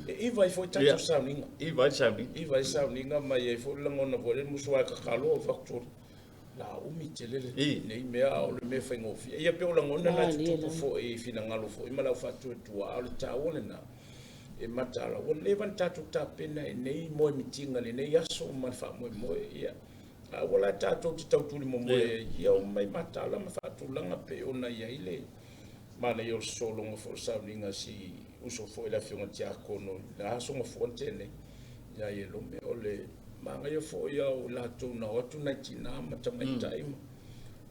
e iva ai foi tatou sauniga. Iva ai le sauniga. Iva ai le sauniga ma e i ai foi le lagona foi lea, musu lava e tatalo avatu le la umi tele lenei mea, a o le mea faigofie. Ia pei o lagona na e tutupu foi i finagalo foi ma le au faatuatua, a o le taua lena. E mataala, ua leva ona tatou tapena i lenei moemitiga i lenei aso ma le faamoemoe, ia, a ua la tatou te tautulimomoe ai, ia omai mataala ma faatulaga pei ona i ai le manaia o le sologa foi o le sauniga a si uso foi le Afioga i le Tiakono i le aso Gafua na tea nei ia Ielome. O le manaia foi ia o i latou na o atu nai tina ma tamaitai ma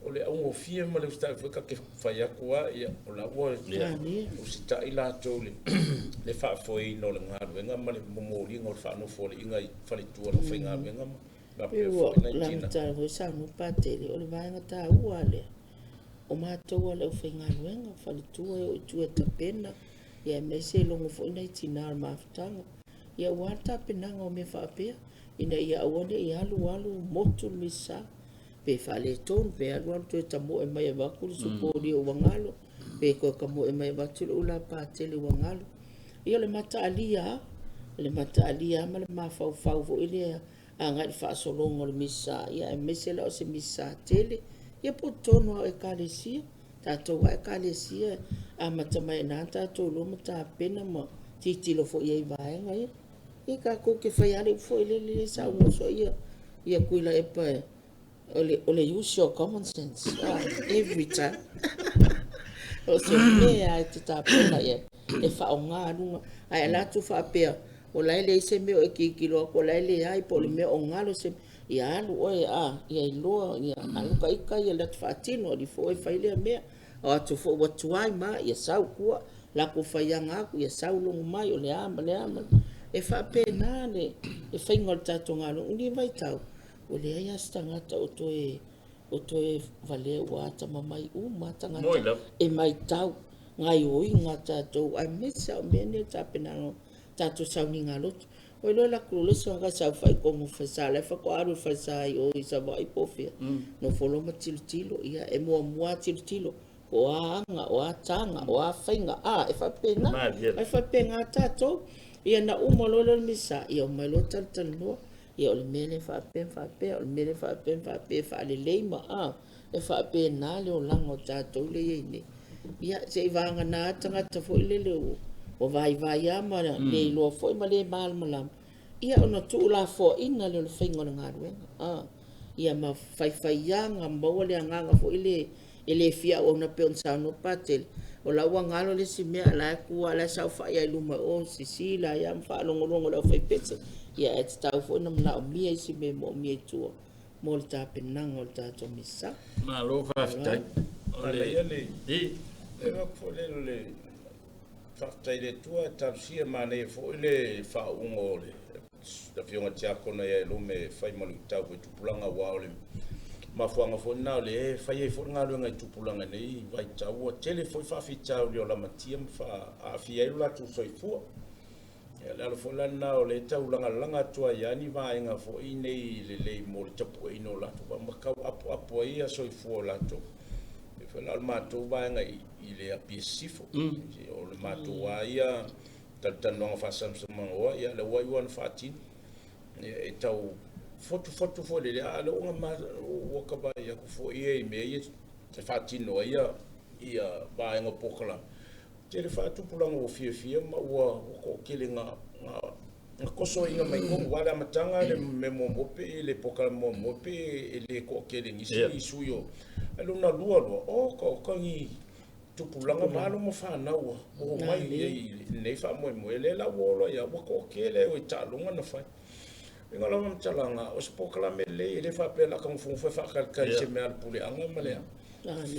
o le augofie ma le usitai foi ta te fai atu a ia o la ua usitai latou i le faafoeina o le galuega ma le momoliga o le faanofoaliiga i faletua o le aufaigaluega ma faapea foi nai tina. Ua foi saunoa Patele, o le vaega taua lea, o matou a le aufaigaluega, faletua e o i tua e tapena, ia aemaise e logo foi nai tina o le mafutaga, ia aua le tapenaga o mea faapea, ina ia aua ne i alu alu motu le misa, pe faaletonu, pe alu alu toe tamoe mai avatu le supolia ua galo, pe toe tamoe mai avatu le ula patele ua galo. Ia o le mataalia lava, o le mataalia lava ma le mafaufau foi lea agai i le faasologa o le misa, ia aemaise la o se misa tele, ia po o totonu lava o ekalesia. Tatou lava ekalesia e amata mai i ina tatou iloa ma tapena ma tilotilo foi i ai i vaega ia. Ia tatou te fai lava le upu foi lele lea e saunoa soo ia Tuilaepa o le use your common sense every time. O se mea lava e te tapena i ai, e faaaoga luga. Ae ala atu faapea, o la e leai se mea o e tilotilo atu o la e leai, po o le mea o galo se ia alu oe ia iloa, ia alu ita ia alu atu faatino, alu ifo oe fai lea mea. O atu foi ua tuai ma ia sau i tua, latou faiaga atu, ia sau logo mai, o le a ma le a. E faapena le faiga o le tatou galuega. I lenei vaitau, ua leai lava se tagata o toe valea ua atamamai uma lava tagata e matau gaoioiga a tatou, aemaise lava o mea nei o tapenaga o tatou sauniga lotu. Ua iloa e alu atu loa le isi tagata e saofai i totonu o le falesa, o la e faatoa alu i le falesa i o i Savaii po o fea, nofo loa ma tilotilo. Ia e muamua lava tilotilo, po o a aga, o a taga, o a faiga, e faapena. E faapena tatou. Ia na uma loa lea o le misa, ia omai loa talatalanoa. Ia o le mea lea faapea ma faapea, o le mea lea faapea ma faapea, e faalelei ma e faapena le olaga o tatou lea e i ai nei. Ia se i vagana tagata foi lele ua vaivai lava ma le iloa foi ma le malamalama, ia ona tuulafoaiina lea o le faiga o le galuega. Ia ma faifaiaga, maua le agaga foi lea e le fia auauna pei ona saunoa Patele, o la ua galo le isi mea a o la e tu lava o la e saofai lava i luma o sisila ai lava ma faalogologo i le aufaipese. Ia ae tatau foi ona manaomia isi mea e manaomia i tua mo le tapenaga o le tatou misa. Malo faafetai. O le le faafetai i le Atua e talosia manaia foi le faauuga o le Afioga Tiakono ia Elome e fai ma luitau foi i tupulaga, aua o le mafuaaga foi lena o le fai ai foi le galuega i tupulaga nei vaitau ua tele foi faafitauli o lamatia ma faaafia ai lo latou soifua. Ia le ala foi la lena o le taulagalaga atu ai lava ni vaega foi nei lelei mo le tapueina o latou ma tau apoapo ai ia soifua o latou. E foi la o le matou vaega i le Apia Sisifo, o le matou lava ia talatalanoaga faasamasamagoa, ia lea ua iu lava ina faatino. E tau fotufotu foi lele, a o lea ua ta vaai atu foi ia i mea ia e faatino ai ia vaega o polokalame. Tele faatupulaga ua fiafia ma ua toatele na tosoina mai totonu. Aua o le amataga le mea muamua pe i le polokalame muamua pe e le toatele nisi sui o. Ae lona lua loa, oka oka ni tupulaga ma alo ma fanau ua omai i lenei faamoemoe. Lea la ua oo loa ia, ua toatele o i taaloga na fai. Uiga o lau faamatalaga, o se polokalame lelei, e le faapea o le a ta nofonofo e faatalitali i se mea a le puleaga ma le a.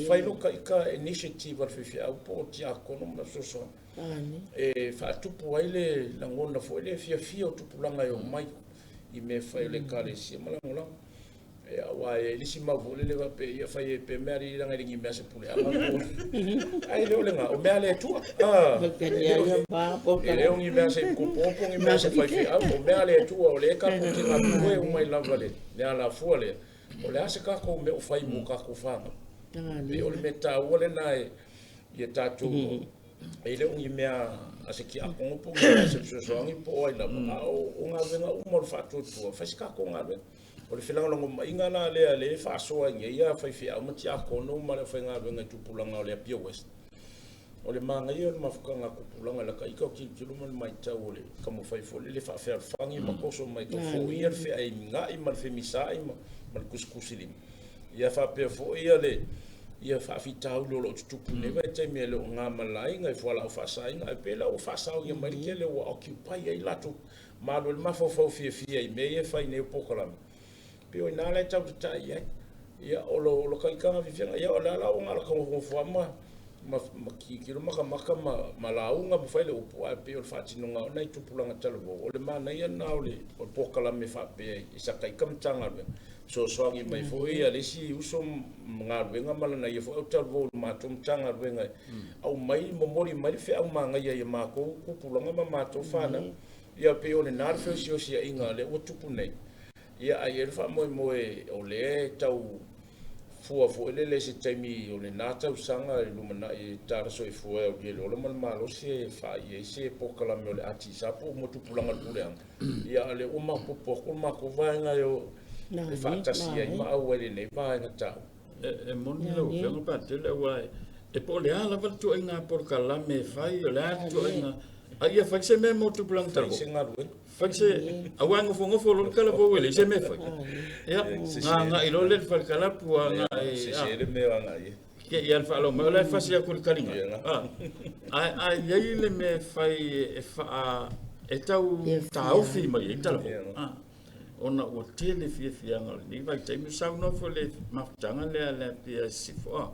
Fai lo ita initiative a le faifeau po o tiakono ma fesoasoani e faatupu ai le lagona foi le fiafia o tupulaga e omai i mea fai o le ekalesia ma lagolago. Aua e i ai le isi mau foi lele faapea, ia fai ai pea mea a alii leaga e le ni mea a se puleaga. Ae le o lena, o mea a le Atua. E le o ni mea a se kopo po o ni mea a se faifeau, o mea a le Atua o lea tatou te galulue uma ai lava le alafua lea. O le a se tatou mea o fai mo tatou fanau? Pei o le mea taua lena ia tatou, e le o ni mea a se tiakono po o ni mea a se fesoasoani po o ai lava, a o galuega uma o le faatuatua, fai se tatou galuega. O le felagolagomaiga la lea lea e faasoa i nei ia faifeau ma tiakono ma le aufaigaluega i tupulaga o le Apia West. O le manaia o le mafutaga a tupulaga i lata ita o tilotilo ma le matau o le taumafai foi lele faafealofani ma toso mai tau foia le feaimiga'i ma le femisa'i ma le tusitusilima. Ia faapea foi ia le ia faafitauli o lo o tutupu i lenei vaitaimi e le o na ma le laina i fualaau faasaina ae pei la ua faasaoina mai le tele ua occupy ai latou ma alu ai le mafaufau fiafia i mea ia e fai nei o polokalame. Pei o i ina la e tau tatai i ai. Ia, o lo, o lo taitaga fiafiaga, ia o le a la ua na o le taunofonofo lava ma, ma, ma tilotilo matamata ma, ma lauga ma fai le upu, ae pei o le faatinoga o nai tupulaga talavou, o le manaia lena o le, o le polokalame faapea i sa taita Matagaluega, fesoasoani mai foi ia le isi uso ma galuega ma lana ia foi au talavou i le matou Matagaluega e aumai, momoli mai le feau manaia i a matou tupulaga ma matou fanau. Ia pei o lena le feosiosiaiga lea ua tupu nei. Ia, ae i ai le faamoemoe o lea e tau fua foi lele i se taimi o lena tausaga i le lumanai e tala soifua e aulia i le ola ma le malosi e faaii ai se polokalame o le ATSA po o mo tupulaga o le puleaga. Ia, a o lea ua maopoopo atu le matou vaega e o e faatasi ai ma auai i lenei vaega taua. E moni lau Afioga Patele, aua e po o le a lava le ituaiga polokalame e fai, o le a le ituaiga, a ia fai se mea mo tupulaga talavou. Fai se galuega. Fai se, aua e nofonofo loa le talavou e leai se mea e fai. Ia, agai loa lea i le fale kalapu, agai... Sese le mea e agai ai. Te i a le faalau mai, o la e fasi atu i le taliga. Ae i ai le mea e fai e faa, e tau taofi mai ai talavou. Ona ua tele fiafiaga o lenei vaitaimi, saunoa foi le mafutaga lea a le Apia i Sisifo, a.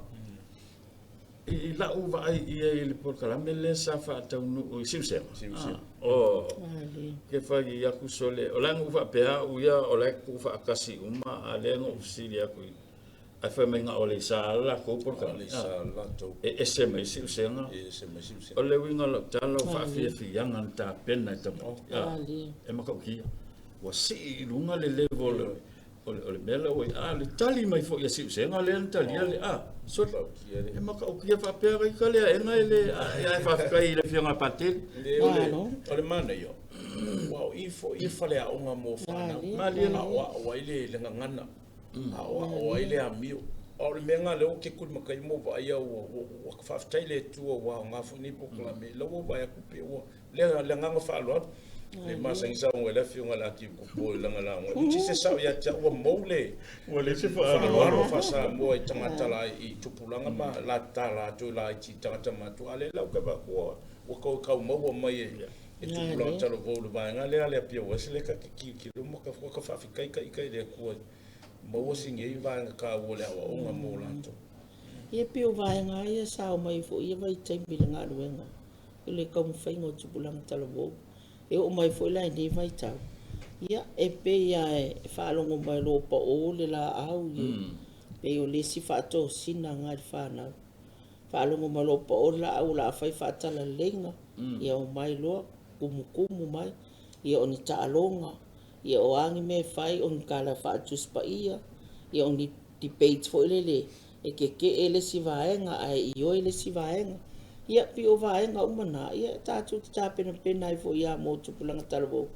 I lau vaai i ai i le polokalame lea sa faataunuu i Siusega. Siusega. O, ke fai aku sole, o la e na ou faapea au ia, o la e tuufaatasi uma, a lea na ou fesili atu i, ae fai mai na o Aleisa le latou polokalame. Aleisa le latou. E ese mai Siusega. E ese mai Siusega. O le uiga o lau tala, o faafiafiaga na tapena e tamaiti. E matautia. Ua sii i luga le level o le mea la ua i ai. A o le tali mai foi a Siusega lea na talia le a. Sole, e matautia faapea ai ka le aega e le ae faafetai i le Afioga a Patele. Le, o le, o le manaia, aua o i foi e faleaoga mo fanau. Malie lava. Aoao ai le gagana, aoao ai le amio. A o le mea lena lea ua tetulimataia ma ua vaai au, ua faafetai i le Atua ua aoga foi lenei polokalame. O la ua vaai atu pei ua Le le agaga faaaloalo. Le masani saunoa i le afioga i le Akiepikopo i lana lauga. Which is se sao ia te au ua mou le Ua leai se faaaloalo faa-Samoa i tagata la i tupulaga ma la ta latou laiti i tagata matutua. A o lea la ou te vaai atu ua ua toe tau maua mai e e tupulaga talavou i le vaega lea a le Apia West lea ta te tilotilo ma ta ta faafetai ta ita i le Atua i maua si nei vaega taua o le aoaoga mo latou. Ia pei o vaega lava ia sa omai foi ia vaitaimi i le galuega. i le taumafaiga o tupulaga talavou. E oo mai foi la i lenei vaitau, ia, e pei lava e faalogo mai loa ua pao le laau, e pei o le isi faatosina lena i le fanau. Faalogo mai loa ua pao le laau o le a fai faatalaleiga, ia omai loa tumutumu mai, ia o ni taaloga, ia o a ni mea e fai, o ni tala faa-Tusi Paia, ia o ni debates foi lele e tetee le isi vaega ae ioe le isi vaega. Ia, pei o vaega uma na, ia, tatou te tapenapena ai foi ia mo tupulaga talavou,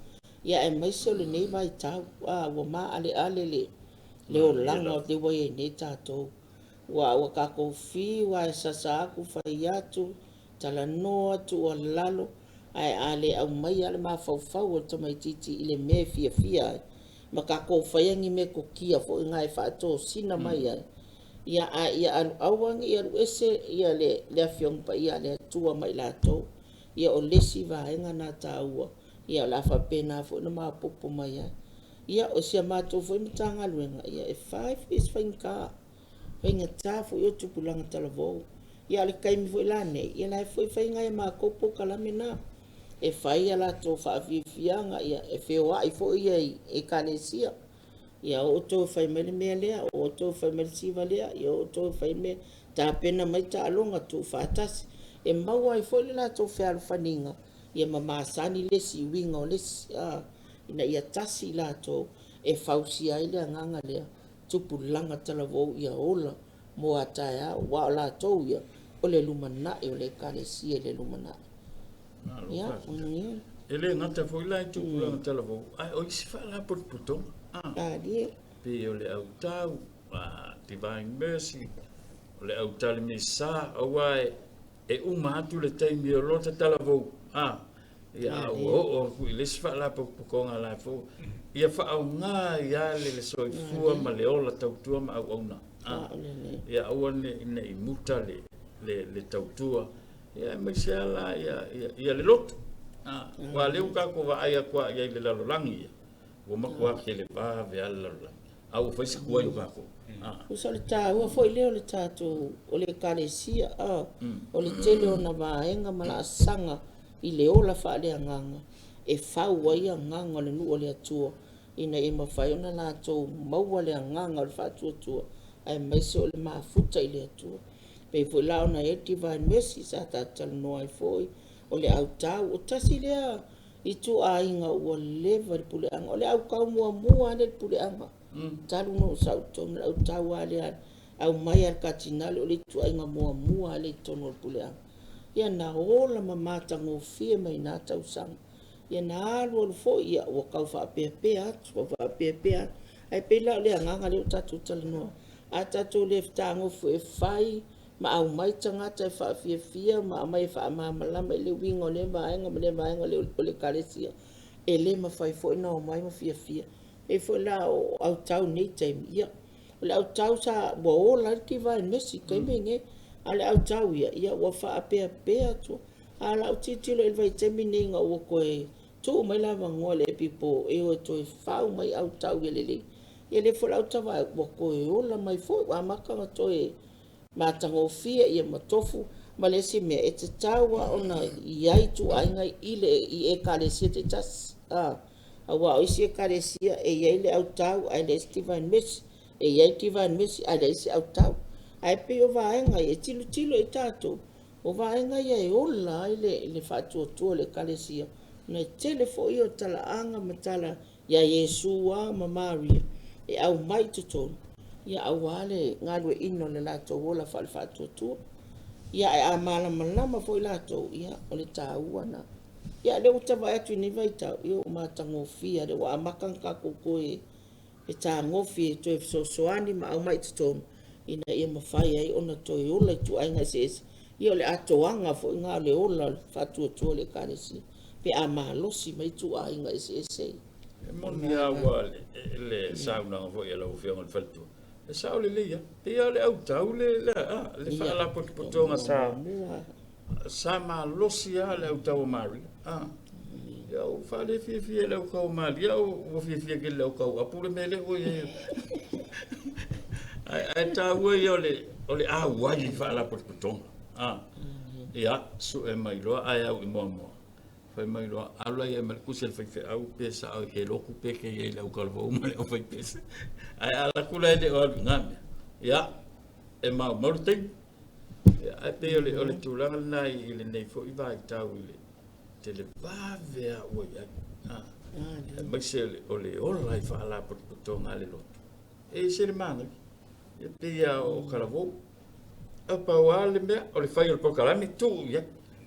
ia aemaise o lenei vaitau, a, ua maaleale le, le olaga o lea ua i ai nei tatou. Ua, ua tatou fiu lava e sasa atu, fai atu, talanoa atu, tuualalo, ae a le aumaia le mafaufau o le tamaitiiti i le mea e fiafia ai, ma tatou faia ni metotia foi na e faatosina mai ai, ia, ae ia alu, aua ne i alu ese ia le, le Afioga Paia a le Atua ma i latou. Ia o le isi vaega na taua, ia o le a faapena foi ona maopoopo mai ai. Ia, o si a matou foi Matagaluega, ia e fai foi si faigata, faigata foi o tupulaga talavou. Ia a o le taimi foi la nei, ia la e foi fai nai a matou polokalame na. E fai a latou faafiafiaga, ia e feoai foi ia i ekalesia. Ia o outou e fai mai le mea lea, o outou e fai mai le siva lea, ia o outou e fai mea, tapena mai taaloga, tuufaatasi. E maua ai foi le latou fealofaniga, ia ma masani le isi i uiga o le isi, a, ina ia tasi i latou e fausia ai le agaga lea, tupulaga talavou ia ola mo a taeao, aua o latou ia, o le lumanai o le Ekalesia i le lumanai. Malo faafetai. E le gata foi la i tupulaga talavou, ae o isi faalapotopotoga. Malie. Pei o le autau, Divine Mercy, o le autali misa, aua e E uma atu le taimi o loa tatalavou, a, ia, a ua oo atu i le isi faalapotopotoga la foi, ia faaaoga ai lava le soifua ma le ola tautua ma auauna, a, ia aua ne i muta le tautua, ia aemaise lava la ia le lotu, a, aua o lea ua tatou vaai atu lava i ai i le lalolagi ia, ua matua televave lava le lalolagi, a ua fai si tuai o tatou. Tusa o le taua foi lea o le tatou, o le Ekalesia, a, o le tele o ona vaega ma laasaga i le ola faaleagaga e fau ai agaga o le nuu o le Atua ina ia mafai ona latou maua le agaga o le faatuatua aemaise o le mafuta i le Atua. E pei foi la ona i ai le Divine Mercy sa tatou talanoa ai foi, o le autau, o tasi lea ituaiga ua leva i le puleaga, o le autau muamua lava lea i le puleaga. Talu ona ou sau i totonu, o le autau lava lea aumai a le Katinale, o le ituaiga muamua lava lea i totonu o le puleaga. Ia na ola ma matagofie mai na tausaga. Ia na alu alu foi, ia ua tau faapeapea atu, tau faapeapea atu. Ae pei la o le agaga lea ua tatou talanoa ai, a tatou le fetagofi foi e fai ma aumai tagata e faafiafia ma aumai e faamalamalama i le uiga o lea vaega ma lea vaega o le Ekalesia, e le mafai foi ona omai ma fiafia. E pei foi la o autau i nei taimi, ia, o le autau sa, ua ola ai le Divine Mercy i le taimi lenei, a o le autau ia, ia ua faapeapea atu. A o lau tilotilo i le vaitaimi lenei ina ua toe tuu mai le avanoa i le Epipo e o e toe fau mai autau ia lelei, ia lea foi la ou te vaai ua toe ola mai foi, ua amata ona toe matagofie ia ma tofu. Ma le isi mea, e tatau lava ona i ai ituaiga i le i Ekalesia taitasi, a, aua o isi Ekalesia e i ai le autau ae leai se Divine Mercy, e i ai Divine Mercy ae leai se autau. Ae pei o vaega ia e tilotilo i ai tatou, o vaega ia e ola ai le faatuatua o le Ekalesia, ona e tele foi o talaaga ma tala ia Iesu lava ma Maria e aumai i totonu, ia aua le galueaiina o le latou ola faale-faatuatua. Ia ae a malamalama foi latou, ia o le taua lena. Ia o lea ua ta vaai atu i lenei vaitau, ia ua matagofie, lea ua amata ona tatou toe fetagofi e toe fesoasoani ma aumai i totonu ina ia mafai ai ona toe ola ituaiga eseese. Ia o le atoaga foi lena o le ola o le faatuatua o le Ekalesia pe a malosi mai ituaiga eseese ia. E moni lava ua le saunoaga foi a lau Afioga i le faletua, e sao lelei lava. Pei lava o le autau le le faalapotopotoga sa sa malosi lava le autau o Maria. A, ia ua faalefiafia i le autau o Maria, ua fiafia tele i le autau apu le mea lea ua i ai. Ae taua ia o le auai i faalapotopotoga. A, ia, sue mai loa ae au i Moamoa. Fai mai loa, alu la ia ma le tusi a le faifeau pe sao e lotu pe ke i ai le aukalavou ma le aufaipese. Ae a alu atu la e le o alu i na mea, ia, e maumau le taimi. Ia, ae pei o le tulaga lena i lenei foi vaitau i le televave lava ua i ai. Aemaise o le ola i faalapotopotoga a le lotu. E ese le manaia. E pei lava o Kalavou. E pau lava le mea, o le fai o le polokalame, tuu i ai.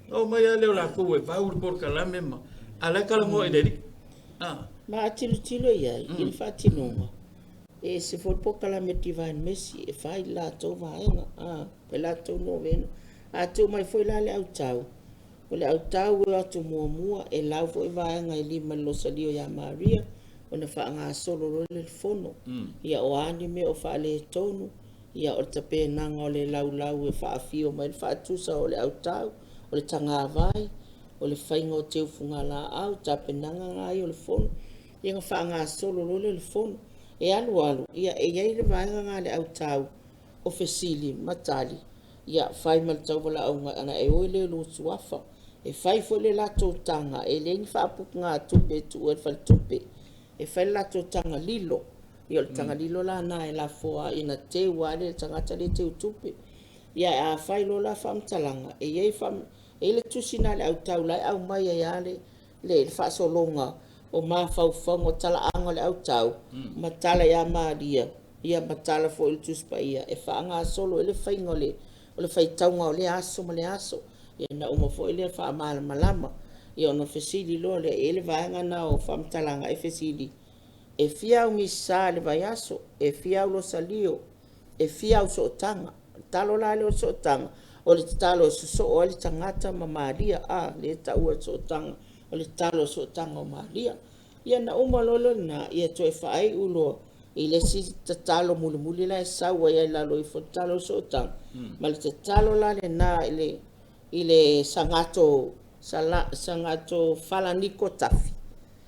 Na omai lava lea o latou e vau le polokalame ma, a o la e talanoa i le alii. Ma a tilotilo i ai i le faatinoga, e ese foi le polokalame a le Divine Mercy e fai i le latou vaega, fai latou novena. A tuu mai foi la le autau, o le autau e o atu muamua, e lau foi vaega e lima i le Losalio ia Maria, ona faagasolo loa lea o le fono. Ia o a ni mea o faaletonu, ia o le tapenaga o le laulau e faafio mai le faatusa o le autau, o le tagavai, o le faiga o teufugalaau, tapenaga na ia o le fono, ia ona faagasolo loa lea o le fono. E alu alu, ia e i ai le vaega na a le autau o fesili ma tali, ia fai ma le tauvalaauga ona e o lea i lou suafa. E fai foi le latou taga, e leai ni faapupugatupe e tuua i le faletupe. E fai le latou taga lilo. Ia o le taga lilo la lena e lafoa ai, ona teu lava lea e le tagata lea e teutupe. Ia ae a fai loa la faamatalaga, e i ai e i ai le tusi lena a le autau la e aumai ai lava le faasologa o mafaufauga o talaaga o le autau ma tala ia Maria, ia ma tala foi i le Tusi Paia e faagasolo ai le faiga o le faitauga o lea aso ma lea aso. Ia ona uma foi lea faamalamalama. Ia ona fesili loa lea, e i ai le vaega lena o faamatalaga e fesili, e fia au misa i le vaiaso, e fia au losalio, e fia au sootaga. O le tatalo la lea o le sootaga, o le tatalo e sosoo ai le tagata ma Maria, a, lea e taua e le sootaga, o le tatalo o le sootaga o Maria. Ia ona uma loa lea o lena, ia toe faaiu loa i le isi tatalo mulimuli la e sau ai lava i lalo ifo o le tatalo o le sootaga, ma le tatalo la lena i le sagato, sagato falaniko tafi,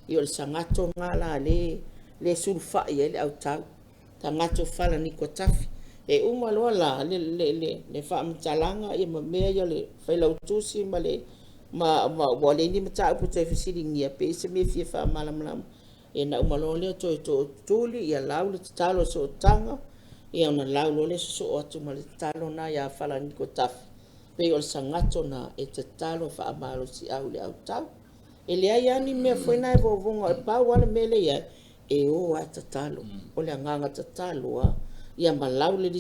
ia o le sagato lena la lea e sulufai i ai le autau, sagato falaniko tafi. E uma loa la le faamatalaga ma mea ia o le Failautusi ma le ua leai ni mataupu e toe fesiligia pe i ai se mea e fia faamalamalama, ia ona uma loa lea toe tootuli lau le tatalo o le sootaga, ia ona lau loa lea sosoo atu ma le tatalo lena ia Falaniko Tafi, pei o le sagato lena e tatalo faamalosiau i le autau. E leai lava ni mea foi na e vovoga, pau lava le mea lea e i ai, e o lava e tatalo. O le agaga tatalo lava ia ma lau le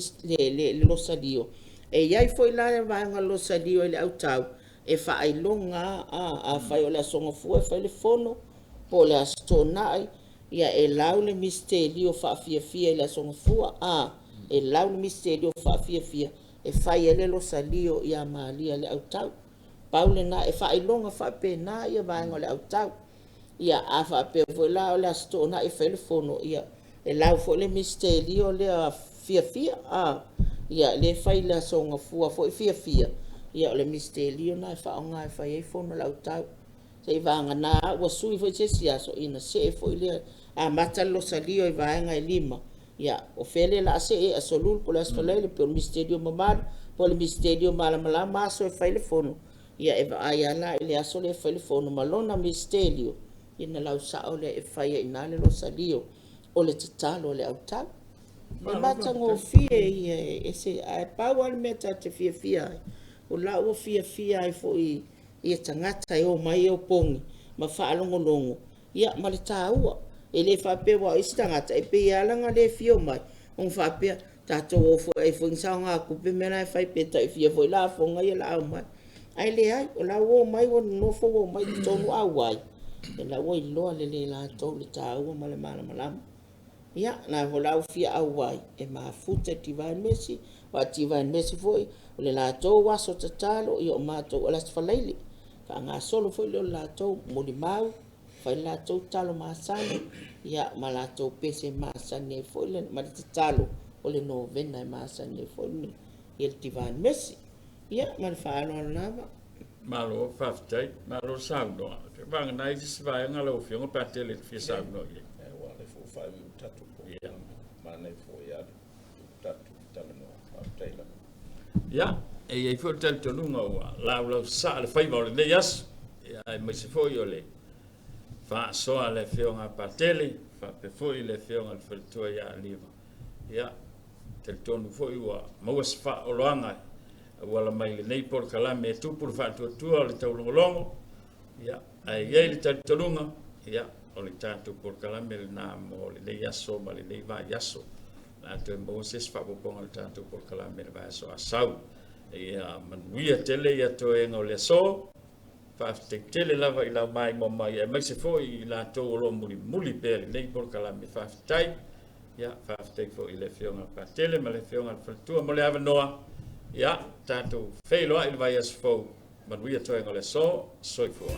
losalio. E i ai foi la le vaega o le losalio i le autau, e faailoga lava, afai o le Aso Gafua e fai le fono po o le Aso Toonai, ia e lau le misitelio faafiafia i le Aso Gafua, a, e lau le misitelio faafiafia e fai ai le losalio ia Maria i le autau. Pau lena, e faailoga faapena vaega o le autau. Ia a faapea foi la o le Aso Toonai e fai le fono, ia e lau foi le misitelio lea fiafia, a, ia lea e fai i le Aso Gafua foi fiafia, ia o le misitelio lena e faaaoga e fai ai fono a le autau. Seiavagana ua sui foi se isi aso, ia ona see foi lea, amata le losalio i vaega e 5, ia o fea lea o le a see, Aso Lulu po o le Aso Faraile po o le misitelio mamalu po o le misitelio malamalama aso e fai le fono, ia e vaai lava la i le aso lea e fai le fono ma lona misitelio, ia ona lau sao lea e fai ai i ina le losalio o le tatalo a le autau. E matagofie ia e ese, ae pau lava le mea tatou te fiafia ai, o la ua fiafia ai foi ia tagata e omai e opogi ma faalogologo ia ma le taua. E le faapea aua o isi tagata e pei e ala ona le fia omai ona faapea, tatou o foi e ai foi ni saogatupe mea la e fai pe tai fia foi lafoga ia o le a aumai. Ae leai, o la ua omai ua nonofo ua omai i totonu auai, ia la ua iloa lelei e latou le taua ma le malamalama. Ia, o la foi la ua fia auai e mafuta i le Divine Mercy, aua o le Divine Mercy foi o le latou aso tatalo, ia o matou o le Aso Faraile, faagasolo foi lea o le latou molimau, fai le latou tatalo masani, ia ma latou pese masani ai foi ma le tatalo o le novena e masani ai foi le Divine Mercy. Ia, ma le faaaloalo lava. Malo faafetai, malo saunoa. Vagana ai se isi vaega lau Afioga pe a tele e te fia saunoa i ai. Aua o lea foi ua faaiuiu le tatou polokalame. Manaia foi lava le tatou talanoa. Faafetai lava. Ia, e i ai foi le talitonuga ua laulausasaa le faiva o lenei aso, ia, aemaise foi o le faasoa a le Afioga a Patele, faapea foi le Afioga i le Faletua ia Aliva. Ia, talitonu foi ua maua se faaoloaga e auala mai i lenei polokalame e tupu le faatuatua o le taulogologo, ia, ae i ai le talitonuga, ia, o le tatou polokalame lena mo lenei aso ma lenei vaiaso. O le a toe maua se isi faaopoopoga o le tatou polokalame i le vaiaso a sau. Ia manuia tele ia toega o le aso. Faafetai tele lava i lau maimoa mai aemaise foi i latou o lo o mulimuli pea i lenei polokalame. Faafetai. Ia, faafetai foi i le Afioga a Patele ma le Afioga a le Faletua mo le avanoa. Ia, tatou feiloai i le vaiaso fou. Manuia toega o le aso. Soifua.